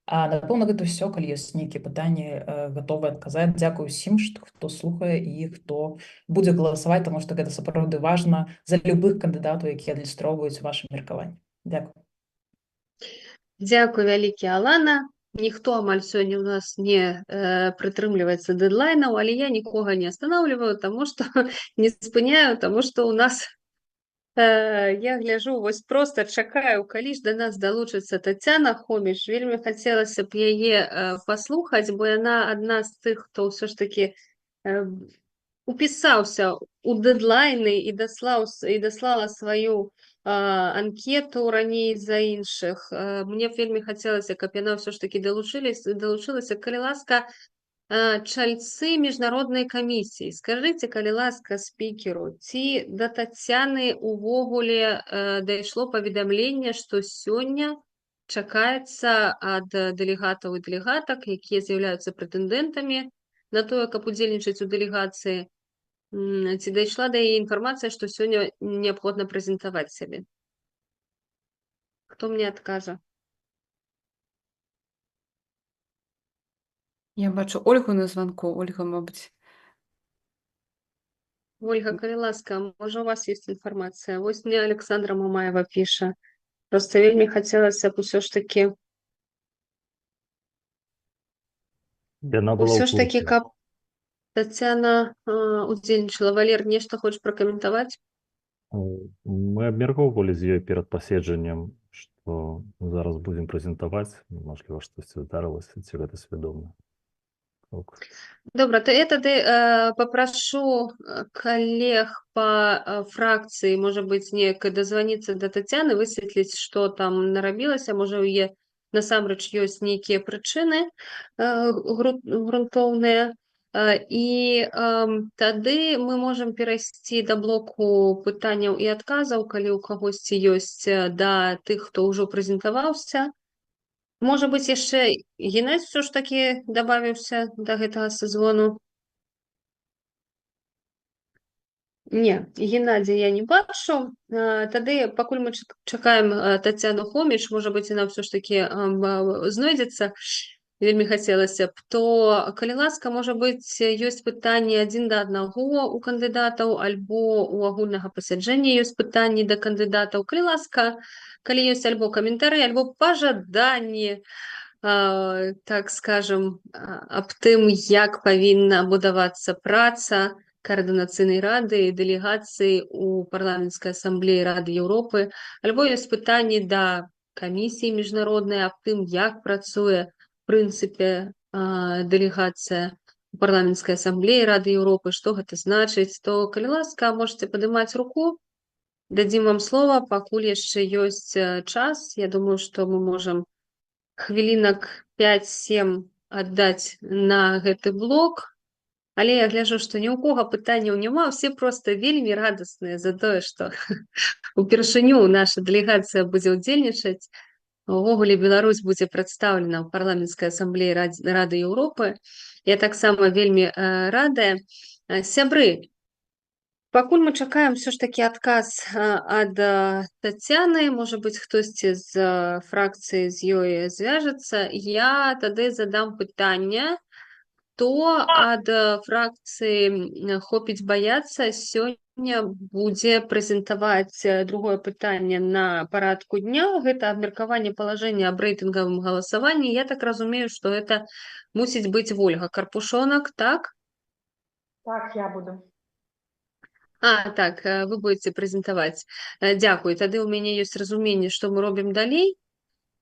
Напэўна, гэта ўсё. Калі ёсць нейкія пытанні, гатовы адказаць. Дзякую ўсім, хто слухае і хто будзе галасаваць, таму што гэта сапраўды важна за любых кандыдатаў, якія адлюстроўваюць ваша меркаванне. Дзякую. Дзякуй вялікі, Алана. Ніхто амаль сёння ў нас не прытрымліваецца дэдлайнаў, але я нікога не останавливаю, таму што не спыняю, таму што ў нас я гляжу, вось проста чакаю, калі ж да нас далучыцца Тацяна Хоміч. Вельмі хацелася б яе паслухаць, бо яна адна з тых, хто ўсё ж такі упісаўся ў дэдлайны і даслала сваю анкету раней за іншых. Мне б вельмі хацелася, каб яна ўсё ж такі далучылася. Калі ласка, чальцы міжнароднай камісіі, скажыце, калі ласка, спікеру, ці да Тацяны увогуле дайшло паведамленне, што сёння чакаецца ад дэлегатаў і дэлегатак, якія з'яўляюцца прэтэндэнтамі на тое, каб удзельнічаць у дэлегацыі, ці дайшла да яе інфармацыя, што сёння неабходна прэзентаваць сябе? Хто мне адкажа? Я бачу Ольгу на званку. Ольга, мабыць. Ольга, калі ласка, можа, у вас ёсць інфармацыя? Вось мне Александра Мамаева піша. Проста вельмі хацелася б усё ж такі Яна была ўсё ў ж такі, курсе. каб Тацяна удзельнічала. Валер, нешта хочаш пракаментаваць? Мы абмяркоўвалі з ёй перад паседжаннем, што зараз будзем прэзентаваць. Мажліва, штосьці здарылася, ці гэта свядома. Ок. Добра, то я тады папрашу калег па фракцыі, можа быць, неяк дазваніцца да Тацяны, высветліць, што там нарабілася, можа, у яе насамрэч ёсць нейкія прычыны грунтоўныя. І тады мы можам перайсці да блоку пытанняў і адказаў, калі ў кагосьці ёсць да тых, хто ўжо прэзентаваўся. Можа быць, яшчэ Геннадзь усё ж такі дабавіўся да гэтага созвону. Не, Геннадзя я не бачу. Тады, пакуль мы чакаем Тацяну Хоміч, можа быць, яна ўсё ж такі знойдзецца, вельмі хацелася б, то, калі ласка, можа быць, ёсць пытанні адзін да аднаго у кандыдатаў, альбо у агульнага пасяджэння ёсць пытанні да кандыдатаў. Калі ласка, калі ёсць альбо каментары, альбо пажаданні, так скажам, аб тым, як павінна будавацца праца каардынацыйнай рады і дэлегацыі ў Парламенцкай асамблеі Рады Еўропы, альбо ёсць пытанні да камісіі міжнароднай аб тым, як працуе, в прынцыпе, дэлегацыя ў Парламенцкай асамблеі Рады Еўропы, што гэта значыць, то, калі ласка, можаце падымаць руку, дадзім вам слова, пакуль яшчэ ёсць час. Я думаю, што мы можам хвілінак 5-7 аддаць на гэты блок. Але я гляжу, што ні ў кога пытанняў няма, усе проста вельмі радасныя за тое, што упершыню наша дэлегацыя будзе ўдзельнічаць. Увогуле Беларусь будзе прадстаўлена ў Парламенцкай асамблеі Рады Еўропы. Я таксама вельмі радая. Сябры, пакуль мы чакаем ўсё ж такі адказ ад Тацяны, можа быць, хтосьці з фракцыі з ёй звяжацца, я тады задам пытанне, хто ад фракцыі «Хопіць баяцца» сёння будзе прэзентаваць другое пытанне на парадку дня. Гэта абмеркаванне палажэння аб рэйтынгавым галасаванні. Я так разумею, што гэта мусіць быць Вольга Карпушонак, так? Так, я буду. А, так, вы будете прэзентаваць. Дзякуй. Тады ў мяне ёсць разуменне, што мы робім далей.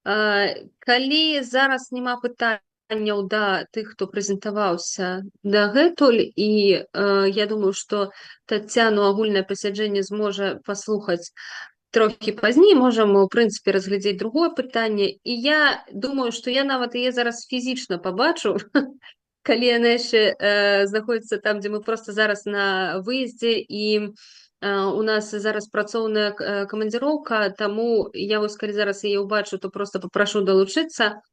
Калі зараз няма пытанняў да тых, хто прэзентаваўся дагэтуль, і я думаю, што Тацяну агульнае пасяджэнне зможа паслухаць трохі пазней, можам, у прынцыпе, разглядзець другое пытанне. І я думаю, што я нават яе зараз фізічна пабачу, калі яна яшчэ знаходзіцца там, дзе мы проста зараз на выездзе, і у нас зараз працоўная камандзіроўка, таму я вось калі зараз яе ўбачу, то проста папрашу далучыцца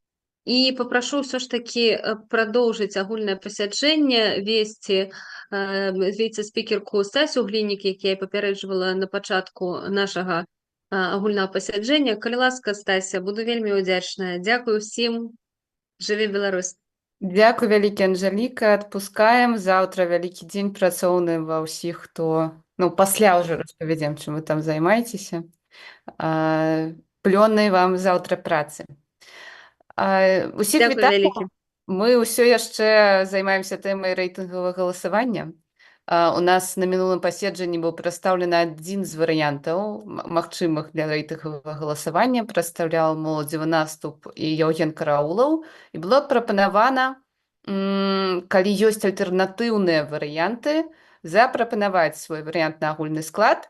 і папрашу ўсё ж такі прадоўжыць агульнае пасяджэнне весці віцэ-спікерку Стасю Глінік, які я папярэджвала на пачатку нашага агульнага пасяджэння. Калі ласка, Стася, буду вельмі ўдзячная. Дзякую ўсім. Жыве Беларусь! Дзякуй вялікі, Анжаліка. Адпускаем. Заўтра вялікі дзень працоўны ва ўсіх, хто, ну, пасля ўжо распавядзем, чым вы там займаецеся. Плённай вам заўтра працы. Усіх Дзякуй вітаю. вялікі. Мы ўсё яшчэ займаемся тэмай рэйтынгавага галасавання. У нас на мінулым паседжанні быў прадстаўлены адзін з варыянтаў магчымых для рэйтынгавага галасавання, прадстаўляў «Моладзевы наступ» і Яўген Караулаў. І было прапанавана, калі ёсць альтэрнатыўныя варыянты, запрапанаваць свой варыянт на агульны склад,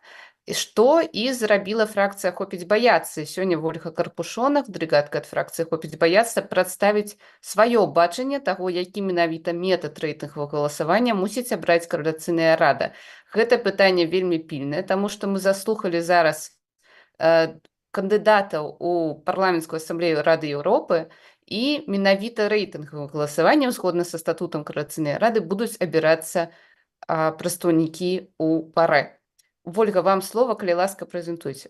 што і зрабіла фракцыя «Хопіць баяцца». Сёння Вольга Карпушонак, дэлегатка ад фракцыі «Хопіць баяцца», прадставіць сваё бачанне таго, які менавіта метад рэйтынгавага галасавання мусіць абраць Каардынацыйная рада. Гэта пытанне вельмі пільнае, таму што мы заслухалі зараз кандыдатаў у Парламенцкую асамблею Рады Еўропы, і менавіта рэйтынгавым галасаваннем, згодна са статутам Каардынацыйнай рады, будуць абірацца прадстаўнікі ў ПАРЭ. Вольга, вам слова, калі ласка, прэзентуйце.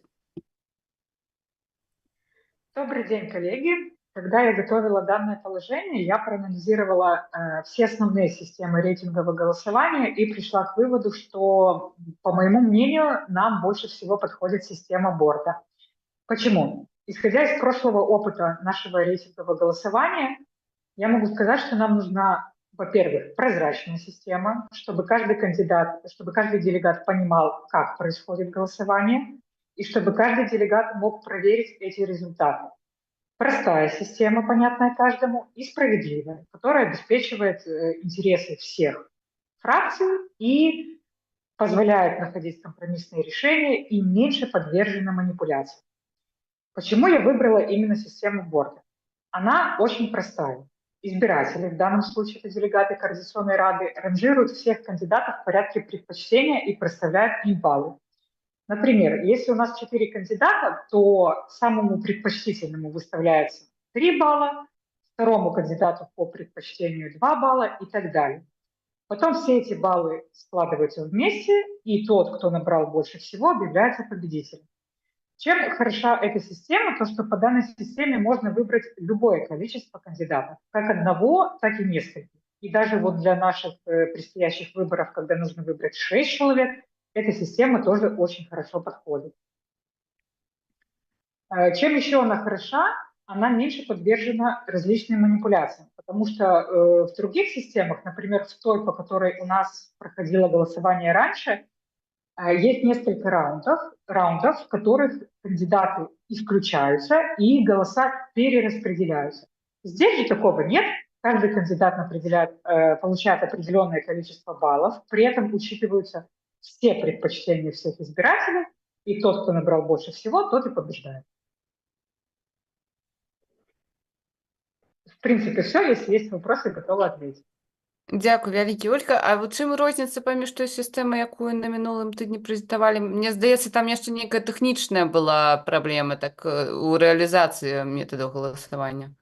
Добрый день, коллеги. Когда я готовила данное положение, я проанализировала все основные системы рейтингового голосования и пришла к выводу, что, по моему мнению, нам больше всего подходит система Борда. Почему? Исходя из прошлого опыта нашего рейтингового голосования, я могу сказать, что нам нужна, во-первых, прозрачная система, чтобы каждый кандидат, чтобы каждый делегат понимал, как происходит голосование, и чтобы каждый делегат мог проверить эти результаты. Простая система, понятная каждому, и справедливая, которая обеспечивает интересы всех фракций и позволяет находить компромиссные решения и меньше подвержена манипуляциям. Почему я выбрала именно систему Борда? Она очень простая. Избиратели, в данном случае это делегаты Координационной рады, ранжируют всех кандидатов в порядке предпочтения и проставляют им баллы. Например, если у нас 4 кандидата, то самому предпочтительному выставляется 3 балла, второму кандидату по предпочтению 2 балла и так далее. Потом все эти баллы складываются вместе, и тот, кто набрал больше всего, объявляется победителем. Чем хороша эта система? То, что по данной системе можно выбрать любое количество кандидатов, как одного, так и нескольких. И даже вот для наших предстоящих выборов, когда нужно выбрать 6 человек, эта система тоже очень хорошо подходит. Чем еще она хороша? Она меньше подвержена различным манипуляциям, потому что в других системах, например, в той, по которой у нас проходило голосование раньше, есть несколько раундов, в которых кандидаты исключаются и голоса перераспределяются. Здесь же такого нет. Каждый кандидат получает определенное количество баллов, при этом учитываются все предпочтения всех избирателей, и тот, кто набрал больше всего, тот и побеждает. В принципе, все. Если есть вопросы, готова ответить. Дзякуй вялікі, Ольга. А вот чым розніца паміж той сістэмай, якую на мінулым тыдні прэзентавалі? Мне здаецца, там яшчэ нейкая тэхнічная была праблема так у рэалізацыі метадаў галасавання.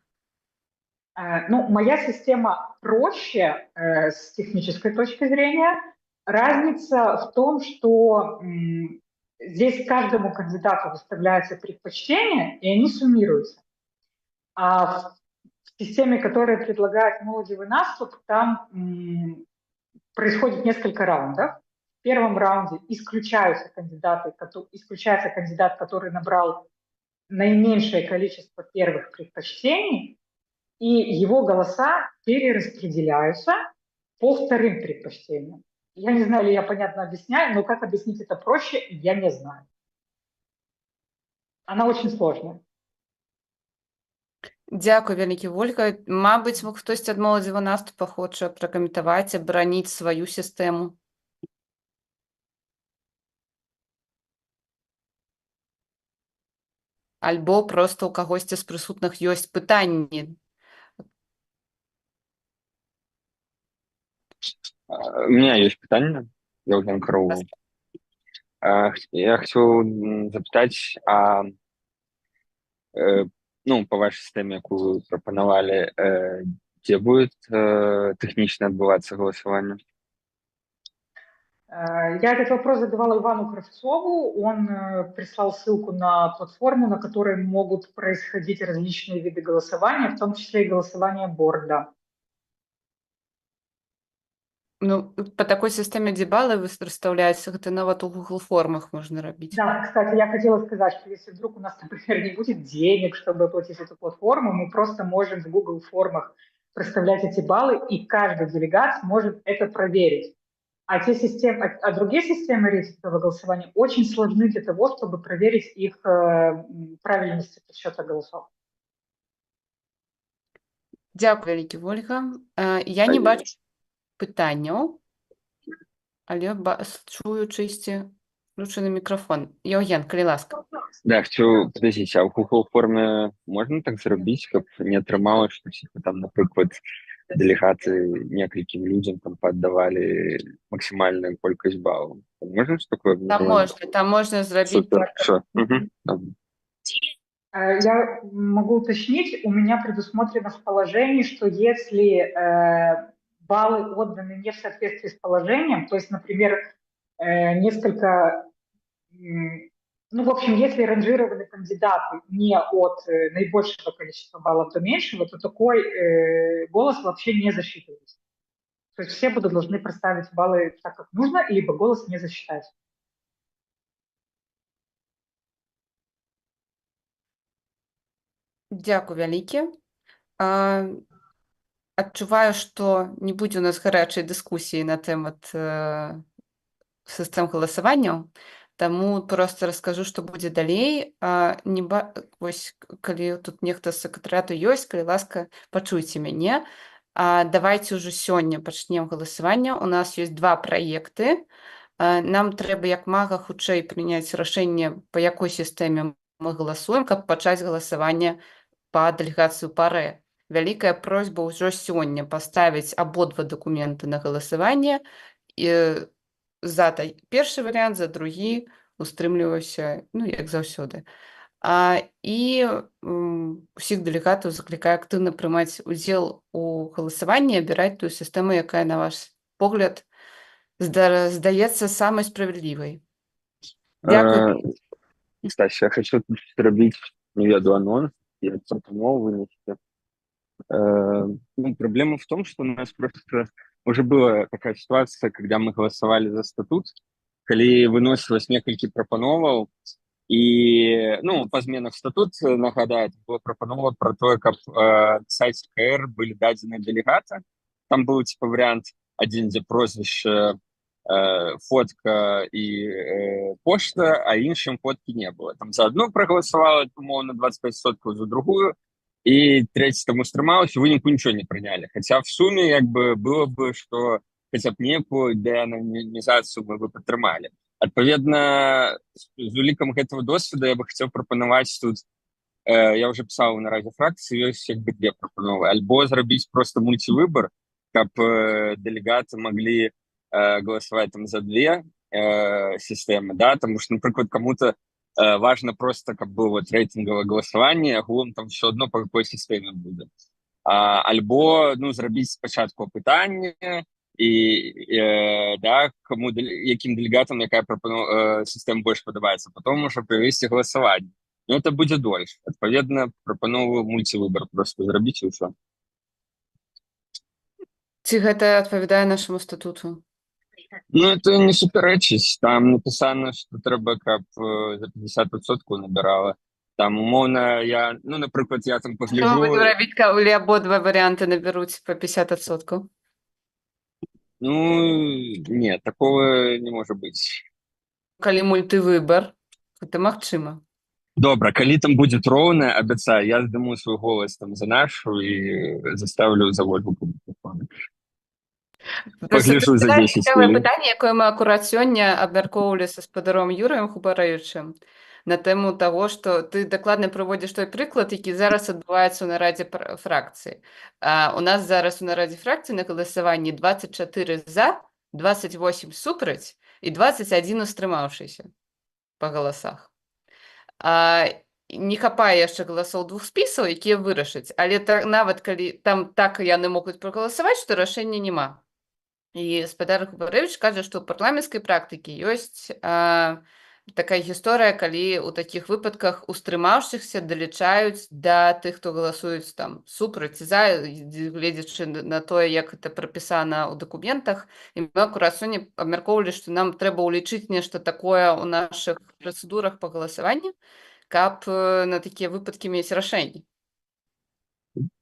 Ну, моя система проще с технической точки зрения. Разница в том, что здесь каждому кандидату выставляются предпочтения, и они суммируются. А в системе, которая предлагает «Молодзевы наступ», там происходит несколько раундов. В первом раунде исключаются кандидаты, исключается кандидат, который набрал наименьшее количество первых предпочтений, и его голоса перераспределяются по вторым предпочтениям. Я не знаю, ли я понятно объясняю, но как объяснить это проще, я не знаю. Она очень сложная. Дзякуй вялікі, Вольга. Мабыць, хтосьці ад «Моладзевага наступа» хоча пракаментаваць, абараніць сваю сістэму. Альбо проста ў кагосьці з прысутных ёсць пытанні. У меня есть пытанне, Яўген Караулаў. Я хацеў запытаць, ну, по вашай сістэме, якую вы прапанавалі, дзе будет тэхнічна адбывацца галасаванне? Я этот вопрос задавала Ивану Кравцову. Он прислал ссылку на платформу, на которой могут происходить различные виды голосования, в том числе и голосование борда. Ну, по такой сістэме, дзе балы расстаўляюцца, гэта нават у Google формах можна рабіць. Да, кстати, я хотела сказать, что если вдруг у нас, например, не будет денег, чтобы оплатить эту платформу, мы просто можем в Google формах проставлять эти баллы, и каждый делегат сможет это проверить. А другие системы рейтингового голосования очень сложны для того, чтобы проверить их правильность подсчета голосов. Дзякуй вялікі, Вольга. Я не бачу пытанняў, але чую чыйсьці включаны мікрафон. Яўген, калі ласка. Да, хацеў, подождите, а ў Google форме можна так зрабіць, каб не атрымалось, што типа, там, напрыклад, дэлегаты некалькім людзям там паддавалі максімальную колькасць балаў? Можна ж такое Там абмежаванне? можна, там можна зрабіць Супер, так. всё. Мгм. Добра. Я могу уточнить, у меня предусмотрено в положении, что если баллы отданы не в соответствии с положением, то есть, например, несколько, ну, в общем, если ранжированы кандидаты не от наибольшего количества баллов до меньшего, то такой голос вообще не засчитывается. То есть все будут должны проставить баллы так, как нужно, либо голос не засчитать. Дзякуй вялікі. Адчуваю, што не будзе у нас гарачай дыскусіі на тэмат сістэм галасаванняў, таму проста раскажу, што будзе далей. А, не ба... Вось, калі тут нехта з сакратарыяту ёсць, калі ласка, пачуйце мяне. Давайте ўжо сёння пачнем галасаванне. У нас ёсць два праекты. Нам трэба як мага хутчэй прыняць рашэнне, па якой сістэме мы галасуем, каб пачаць галасаванне па дэлегацыю ПАРЭ. Вялікая просьба ўжо сёння паставіць абодва дакументы на галасаванне. І за першы варыянт, за другі устрымліваюся, ну, як заўсёды. І усіх дэлегатаў заклікаю актыўна прымаць удзел у галасаванні, абіраць тую сістэму, якая, на ваш погляд, здаецца самай справядлівай. Дзякую. Стася, я хочу тут зрабіць, не ведаю, анонс, я прапанову вынести. Ну, проблема в том, что у нас просто уже была такая ситуация, когда мы голосовали за статут, калі выносилось некалькі прапановаў, і, ну, па зменах в статут, нагадаю, была прапанова про тое, каб сайт КР былі дадзены дэлегата. Там был типа вариант один, дзе прозвище, фотка і пошта, а іншым фотки не было. Там за одну проголосовала, умоўна, 25%, за другую, и третий там устрымалась, у выніку ничего не приняли. Хотя в сумме як бы было бы, что хотя б некую деанонімізацыю мы бы падтрымалі. Адпаведна, з улікам гэтага досведа я бы хацеў прапанаваць тут, я уже пісаў на радзе фракцыі, ёсць як бы две прапановы. Альбо зрабіць просто мультивыбор, каб дэлегаты маглі голосовать там за две системы, да, потому что, например, кому-то важно просто, каб было вот рейтинговое голосование, агулам там все одно, по какой системе будет. Альбо, ну, зрабіць спачатку апытанне, І да, кому, якім дэлегатам якая сістэма больш падабаецца, потом уже правесці галасаванне. Но это будзе дольш. Адпаведна, прапанову мульцівыбар просто зрабіць, і ўсё. Ці гэта адпавядае нашаму статуту? Ну, это не супярэчыць. Там напісана, что трэба, каб за 50% набірала. Там умоўна я, ну, напрыклад, я там Што пагляджу. мы будзем рабіць, калі абодва варыянты набяруць па 50%? Ну, нет, такого не можа быць. Калі мультывыбар, гэта магчыма. Добра, калі там будет роўна, абяцаю, я здыму свой голас там за нашу і заставлю за Ольгу. Просто Пагляджу за тут 10 цікавае хвілін. пытанне, якое мы акурат сёння абмяркоўвалі са спадаром Юрыем Губарэвічам на тэму таго, што ты дакладна прыводзіш той прыклад, які зараз адбываецца ў нарадзе фракцыі. У нас зараз у нарадзе фракцыі на галасаванні 24 за, 28 супраць і 21 устрымаўшыся па галасах. Не хапае яшчэ галасоў двух спісаў, якія вырашаць, але нават калі там так яны могуць прагаласаваць, што рашэння няма. І спадар Губарэвіч кажа, што ў парламенцкай практыкі ёсць такая гісторыя, калі ў такіх выпадках устрымаўшыхся далічаюць да тых, хто галасуюць там супраць ці за, гледзячы на тое, як гэта прапісана ў дакументах. І мы акурат сёння абмяркоўвалі, што нам трэба ўлічыць нешта такое ў нашых працэдурах па галасаванні, каб на такія выпадкі мець рашэнні.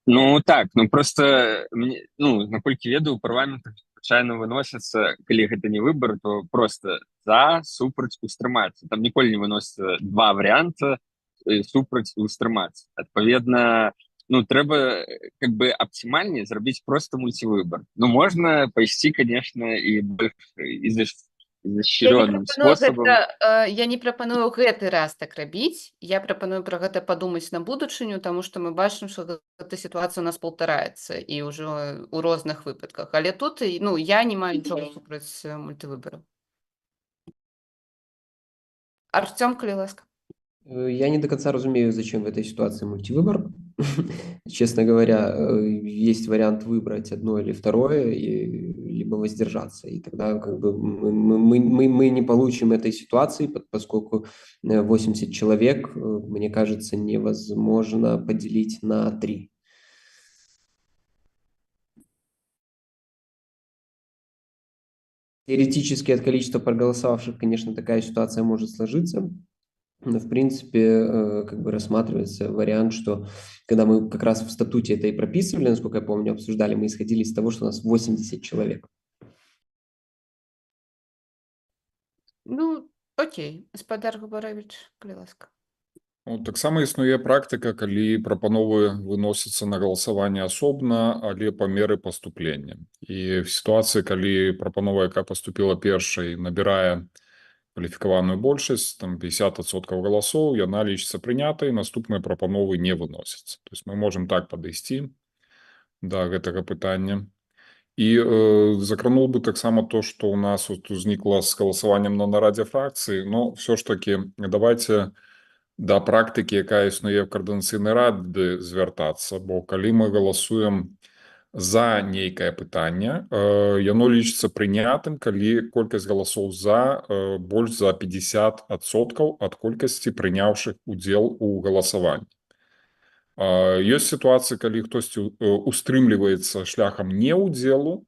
Ну так, ну просто мне, ну, наколькі ведаю, у парламентах звычайна выносяцца, калі гэта не выбор, то просто за, супраць, устрымацца. Там ніколі не выносіцца два варыянта, супраць і устрымацца. Адпаведна, ну, трэба как бы аптымальней зрабіць просто мультивыбор. Ну, можна пайсці, конечно, і больш изощренным способом. Я не прапаную гэты раз так рабіць, я прапаную пра гэта падумаць на будучыню, таму што мы бачым, што гэта сітуацыя у нас паўтараецца і ўжо ў розных выпадках. Але тут, ну, я не маю нічога супраць мультывыбару. Арцём, калі ласка. Я не до конца разумею, зачем в этой ситуации мультивыбор. Честно говоря, есть вариант выбрать одно или второе, либо воздержаться. И тогда как бы мы не получим этой ситуации, поскольку 80 человек, мне кажется, невозможно поделить на 3. Теоретически от количества проголосовавших, конечно, такая ситуация может сложиться. Но, в принципе, как бы рассматривается вариант, что когда мы как раз в статуте это и прописывали, насколько я помню, обсуждали, мы исходили из того, что у нас 80 человек. Ну, окей. Спадар Губарэвіч, калі ласка. Ну, таксама існуе практыка, калі прапановы выносяцца на галасаванне асобна, але па меры паступлення. І в сітуацыі, калі прапанова, якая паступіла першай, набірае кваліфікаваную большасць, там 50% галасоў, яна лічыцца прынятай, наступныя прапановы не выносяцца. То есть мы можам так падысці да гэтага пытання. І закранул бы таксама то, што ў нас вот узнікла з галасаваннем на нарадзе фракцыі, но ўсё ж такі давайте да практыкі, якая існуе ў каардынацыйнай рады, звяртацца, бо калі мы галасуем за нейкае пытанне, яно лічыцца прынятым, калі колькасць галасоў за больш за 50% ад колькасці прыняўшых удзел у галасаванні. Ёсць сітуацыі, калі хтосьці устрымліваецца шляхам неўдзелу,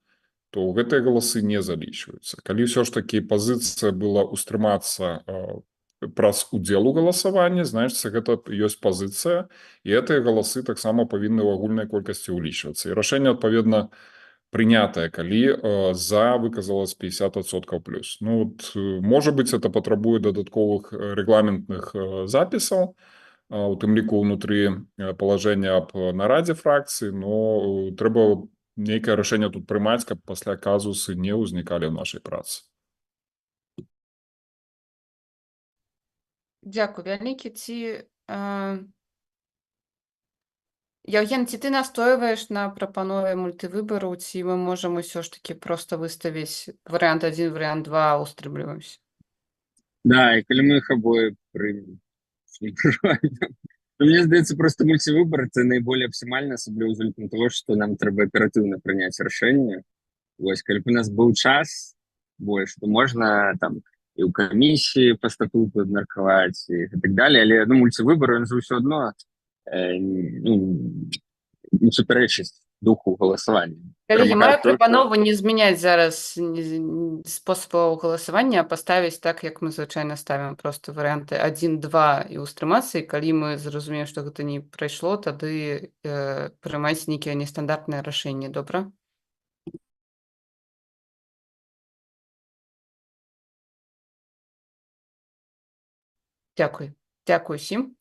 то гэтыя галасы не залічваюцца. Калі ўсё ж такі пазіцыя была ўстрымацца праз удзел у галасаванні, значыць, гэта ёсць пазіцыя, і гэтыя галасы таксама павінны ў агульнай колькасці ўлічвацца. І рашэнне, адпаведна, прынятае, калі за выказалась 50% плюс. Ну, вот, можа быць, это патрабуе дадатковых рэгламентных запісаў, у тым ліку ўнутры палажэння аб нарадзе фракцыі, но трэба нейкае рашэнне тут прымаць, каб пасля казусы не ўзнікалі ў нашай працы. Дзякуй вялікі. Яўген, ці ты настойваеш на прапанове мультывыбару, ці мы можам усё ж такі проста выставіць варыянт 1, варыянт 2, устрымліваемся? Да, і калі мы іх абое прымем. Ну, мне здаецца, просто мультивыбор это наиболее оптимально, особливо з улікам того, что нам трэба оперативно прыняць рашэнне. Вось, калі б у нас быў час больш, то можна там і ў камісіі па статуту абмеркаваць і так далее, але, ну, мульцівыбар, ён же ўсё адно ну, не супярэчыць духу галасавання. Калегі, Перамагае маю той, хто прапанову не змяняць зараз спосабаў галасавання, а паставіць так, як мы звычайна ставім, просто варыянты 1, 2 і ўстрымацца, і калі мы зразумеем, што гэта не прайшло, тады прымаць нейкія нестандартныя рашэнні, добра? Дзякуй. Дзякуй усім.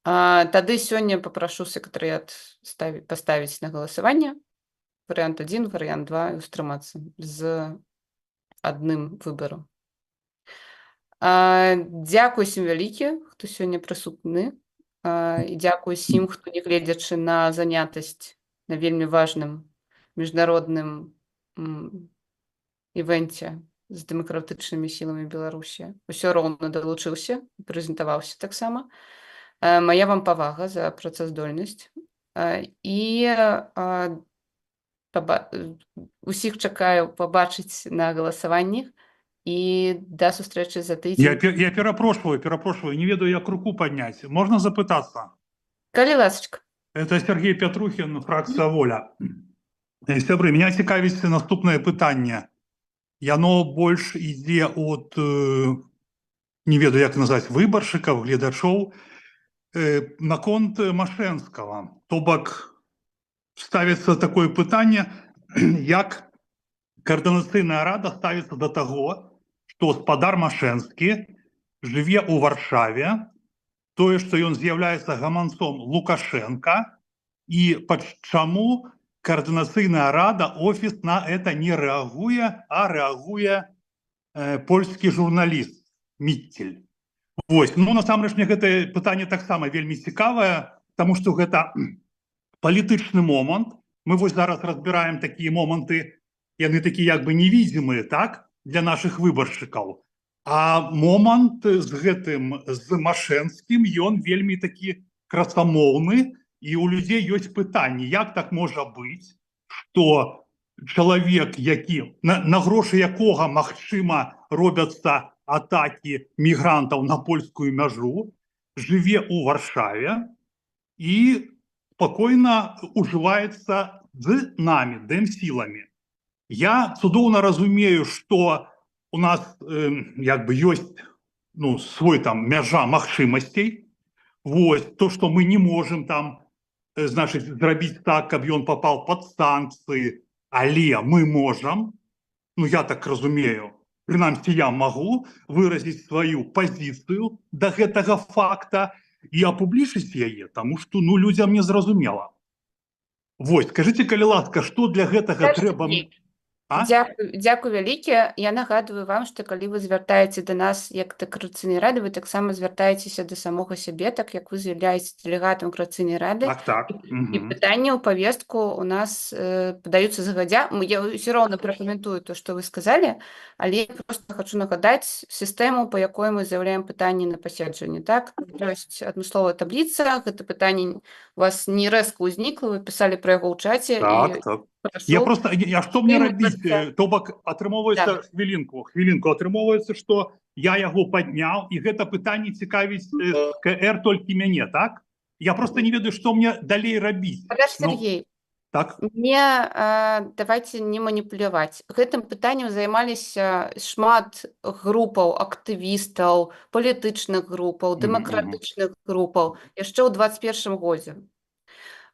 Тады сёння папрашу сакратарыят паставіць на галасаванне варыянт 1, варыянт 2 і ўстрымацца з адным выбарам. Дзякуй усім вялікі, хто сёння прысутны. І дзякуй усім, хто, не гледзячы на занятасць на вельмі важным міжнародным івэнце з дэмакратычнымі сіламі Беларусі, усё роўна далучыўся, прэзентаваўся таксама. Мая вам павага за працаздольнасць. І усіх чакаю пабачыць на галасаванні і да сустрэчы за тыдзень. Я перапрошваю, не ведаю, як руку падняць. Можна запытацца? Калі ласачка. Это Сергей Петрухин, фракцыя «Воля». Сябры, меня цікавіць наступнае пытанне. Яно больш ідзе от, не ведаю, як назваць, выбаршчыкаў, гледачоў, наконт Машэнскага. То бок ставіцца такое пытанне, як Каардынацыйная рада ставіцца да таго, што спадар Машэнскі жыве ў Варшаве, тое, што ён з'яўляецца гаманцом Лукашенко, і чаму Каардынацыйная рада, офіс на это не рэагуе, а рэагуе польскі журналіст Міцель. Вось, ну, насамрэч мне гэтае пытанне таксама вельмі цікавае, таму што гэта палітычны момант. Мы вось зараз разбіраем такія моманты, яны такія як бы невидимые, так, для нашых выбаршчыкаў. А момант з гэтым, з Машэнскім, ён вельмі такі красамоўны, і у людзей ёсць пытанні, як так можа быць, што чалавек, які на грошы якога, магчыма, робяцца атакі мігрантаў на польскую мяжу, жыве ў Варшаве і спакойна ужываецца з намі, дэмсіламі. Я цудоўна разумею, што у нас як бы ёсць, ну, свой там мяжа магчымасцей. Вось, то, што мы не можем там, значыць, зрабіць так, каб ён попал под санкцыі, але мы можам, ну, я так разумею, прынамсі я магу выразіць сваю пазіцыю да гэтага факта і апублічыць яе, таму што, ну, людзям не зразумела. Вось, скажыце, калі ласка, што для гэтага Скажыце трэба мне. А? Дзякуй, дзякуй вялікі. Я нагадваю вам, што калі вы звяртаеце да нас як да Каардынацыйнай рады, вы таксама звяртаецеся да самога сябе, так як вы з'яўляецеся дэлегатам Каардынацыйнай рады. Так. І пытанні ў павестку у нас падаюцца загадзя. Я ўсё роўна пракаментую то, што вы сказалі, але я просто хачу нагадаць сістэму, па якой мы заяўляем пытанні на паседжанні. Так? Ёсць адмысловая табліца, гэта пытанне у вас не рэзка ўзнікла, вы пісалі пра яго ў чаце. Так, і так. Прашу Я просто, я што мне рабіць? прымацца. То бок атрымоўваецца, хвілінку, хвілінку, атрымоўваецца, што я яго падняў, і гэта пытанне цікавіць КР толькі мяне, так? Я просто не ведаю, што мне далей рабіць. Спадар Ну, Сергей, так. Не, давайте не маніпуляваць. Гэтым пытаннем займаліся шмат групаў, актывістаў, палітычных групаў, дэмакратычных групаў яшчэ ў 21 годзе.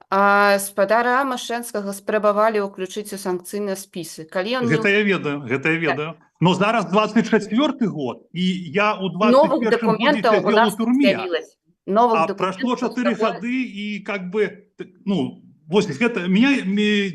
Спадара Машэнскага спрабавалі ўключыць у санкцыйныя спісы. Калі ён не Гэта я ведаю, гэта я ведаю. Но зараз 24 год, і я ў Новых 21 годзе дакументаў у сядзеў у нас не турме. з'явілася. Новых А прайшло дакументаў 4 з таго гады, і как бы, ну, вось гэта, меня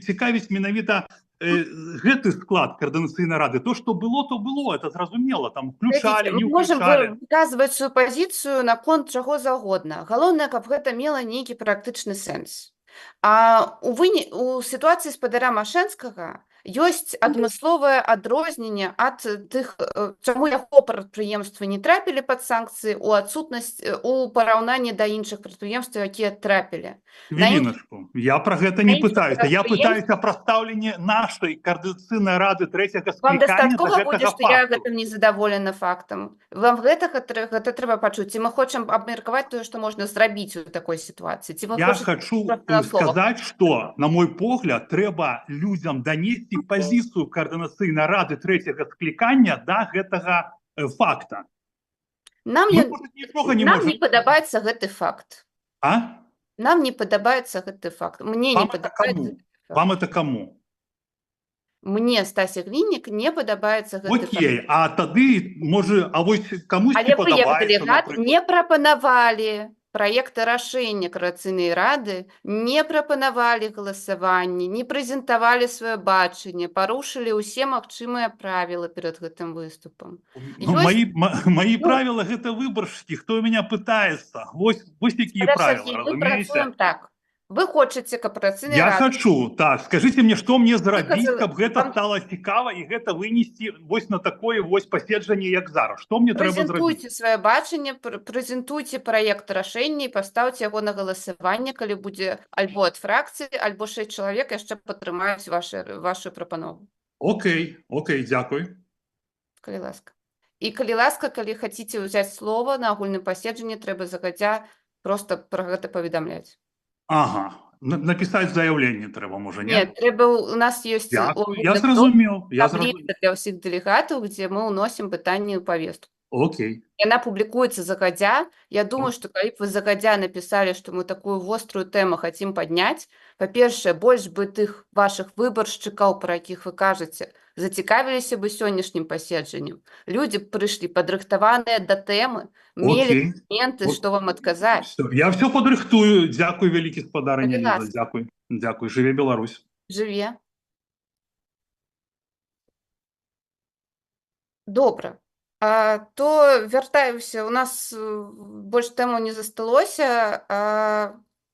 цікавіць менавіта гэты склад Каардынацыйнай рады. То, што было, то было, это зразумела, там включалі, Глядзіце, не мы можам включалі. выказваць сваю пазіцыю наконт чаго заўгодна. Галоўнае, каб гэта мела нейкі практычны сэнс. А у сітуацыі спадара Машэнскага ёсць адмысловае адрозненне ад тых, чаму яго прадпрыемствы не трапілі пад санкцыі у адсутнасць у параўнанні да іншых прадпрыемстваў, якія трапілі. Хвіліначку. Я пра гэта не На іншых пытаюся. Я прадпрыемствах пытаюся пра стаўленне нашай каардынацыйнай рады трэцяга Вам склікання да дастаткова будзе, гэтага што я факту. гэтым незадаволена фактам. Вам гэта трэба пачуць. Ці мы хочам абмеркаваць тое, што можна зрабіць у такой сітуацыі? Ці вы Я хочаце хачу проста на словах? сказаць, што, на мой погляд, трэба людзям данесці пазіцыю каардынацыйнай рады трэцяга склікання да гэтага факта. Нам, Мы, можа, нічога не нам можам не падабаецца гэты факт. А? Нам не падабаецца гэты факт. Мне не Вам это падабаецца каму? гэты факт. Вам это каму? Мне, Стася Гліннік, не падабаецца гэты факт. Окей, а тады, можа, а вось камусьці Але вы, як падабаецца, дэлегат, напрыклад. не прапанавалі праекта рашэння каардынацыйнай рады, не прапанавалі галасаванне, не прэзентавалі сваё бачанне, парушылі ўсе магчымыя правілы перад гэтым выступам. Ну, Ёсць мои Ну, правила гэта выбаршчыкі, хто у меня пытаецца. Вось якія Спадар правила, Сергей, мы разумееце? працуем так. Вы хочаце, каб каардынацыйная Я рада хочу, так, скажите мне, што мне зрабіць, выказала каб гэта вам стала цікава і гэта вынесці вось на такое вось паседжанне, як зараз. Што мне трэба зрабіць? Прэзентуйце сваё бачанне, прэзентуйце праект рашэння і пастаўце яго на галасаванне, калі будзе альбо ад фракцыі, альбо 6 чалавек яшчэ падтрымаюць вашу прапанову. Окей, дзякуй. Калі ласка. І калі ласка, калі хаціце ўзяць слова на агульным паседжанні, трэба загадзя проста пра гэта паведамляць. Ага, напісаць заяўленне трэба, можа, не? Не, трэба, у нас ёсць Дзякуй, я агульны зразумеў, я табліца зразумеў. для ўсіх дэлегатаў, дзе мы ўносім пытанні ў павестку. Окей. Яна публікуецца загадзя. Я думаю, што калі б вы загадзя напісалі, што мы такую вострую тэму хацім падняць, па-першае, больш бы тых вашых выбаршчыкаў, пра якіх вы кажаце, зацікавіліся бы сённяшнім паседжаннем. Людзі б прыйшлі падрыхтаваныя да тэмы, мелі Окей. дакументы, што вам адказаць. Всё, я всё падрыхтую. Дзякуй вялікі, спадарыня Калі Ліза. ласка. Дзякуй. Дзякуй. Жыве Беларусь. Жыве. Добра. То вяртаюся. У нас больш тэму не засталося.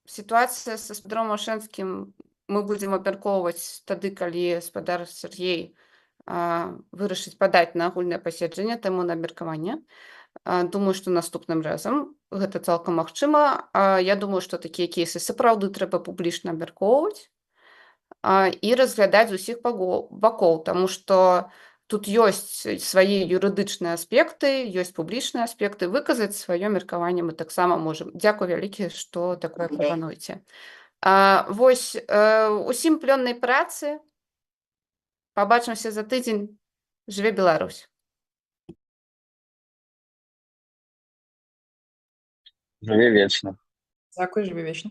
Сітуацыя са спадаром Машэнскім мы будзем абмяркоўваць тады, калі спадар Сергей вырашыць падаць на агульнае паседжанне тэму на абмеркаванне. Думаю, што наступным разам гэта цалкам магчыма. Я думаю, што такія кейсы сапраўды трэба публічна абмяркоўваць і разглядаць з усіх бакоў, таму што тут ёсць свае юрыдычныя аспекты, ёсць публічныя аспекты, выказаць сваё меркаванне мы таксама можам. Дзякуй вялікі, што такое прапануеце. Вось, усім плённай працы. Пабачымся за тыдзень. Жыве Беларусь! Жыве вечна. Дзякуй, жыве вечна.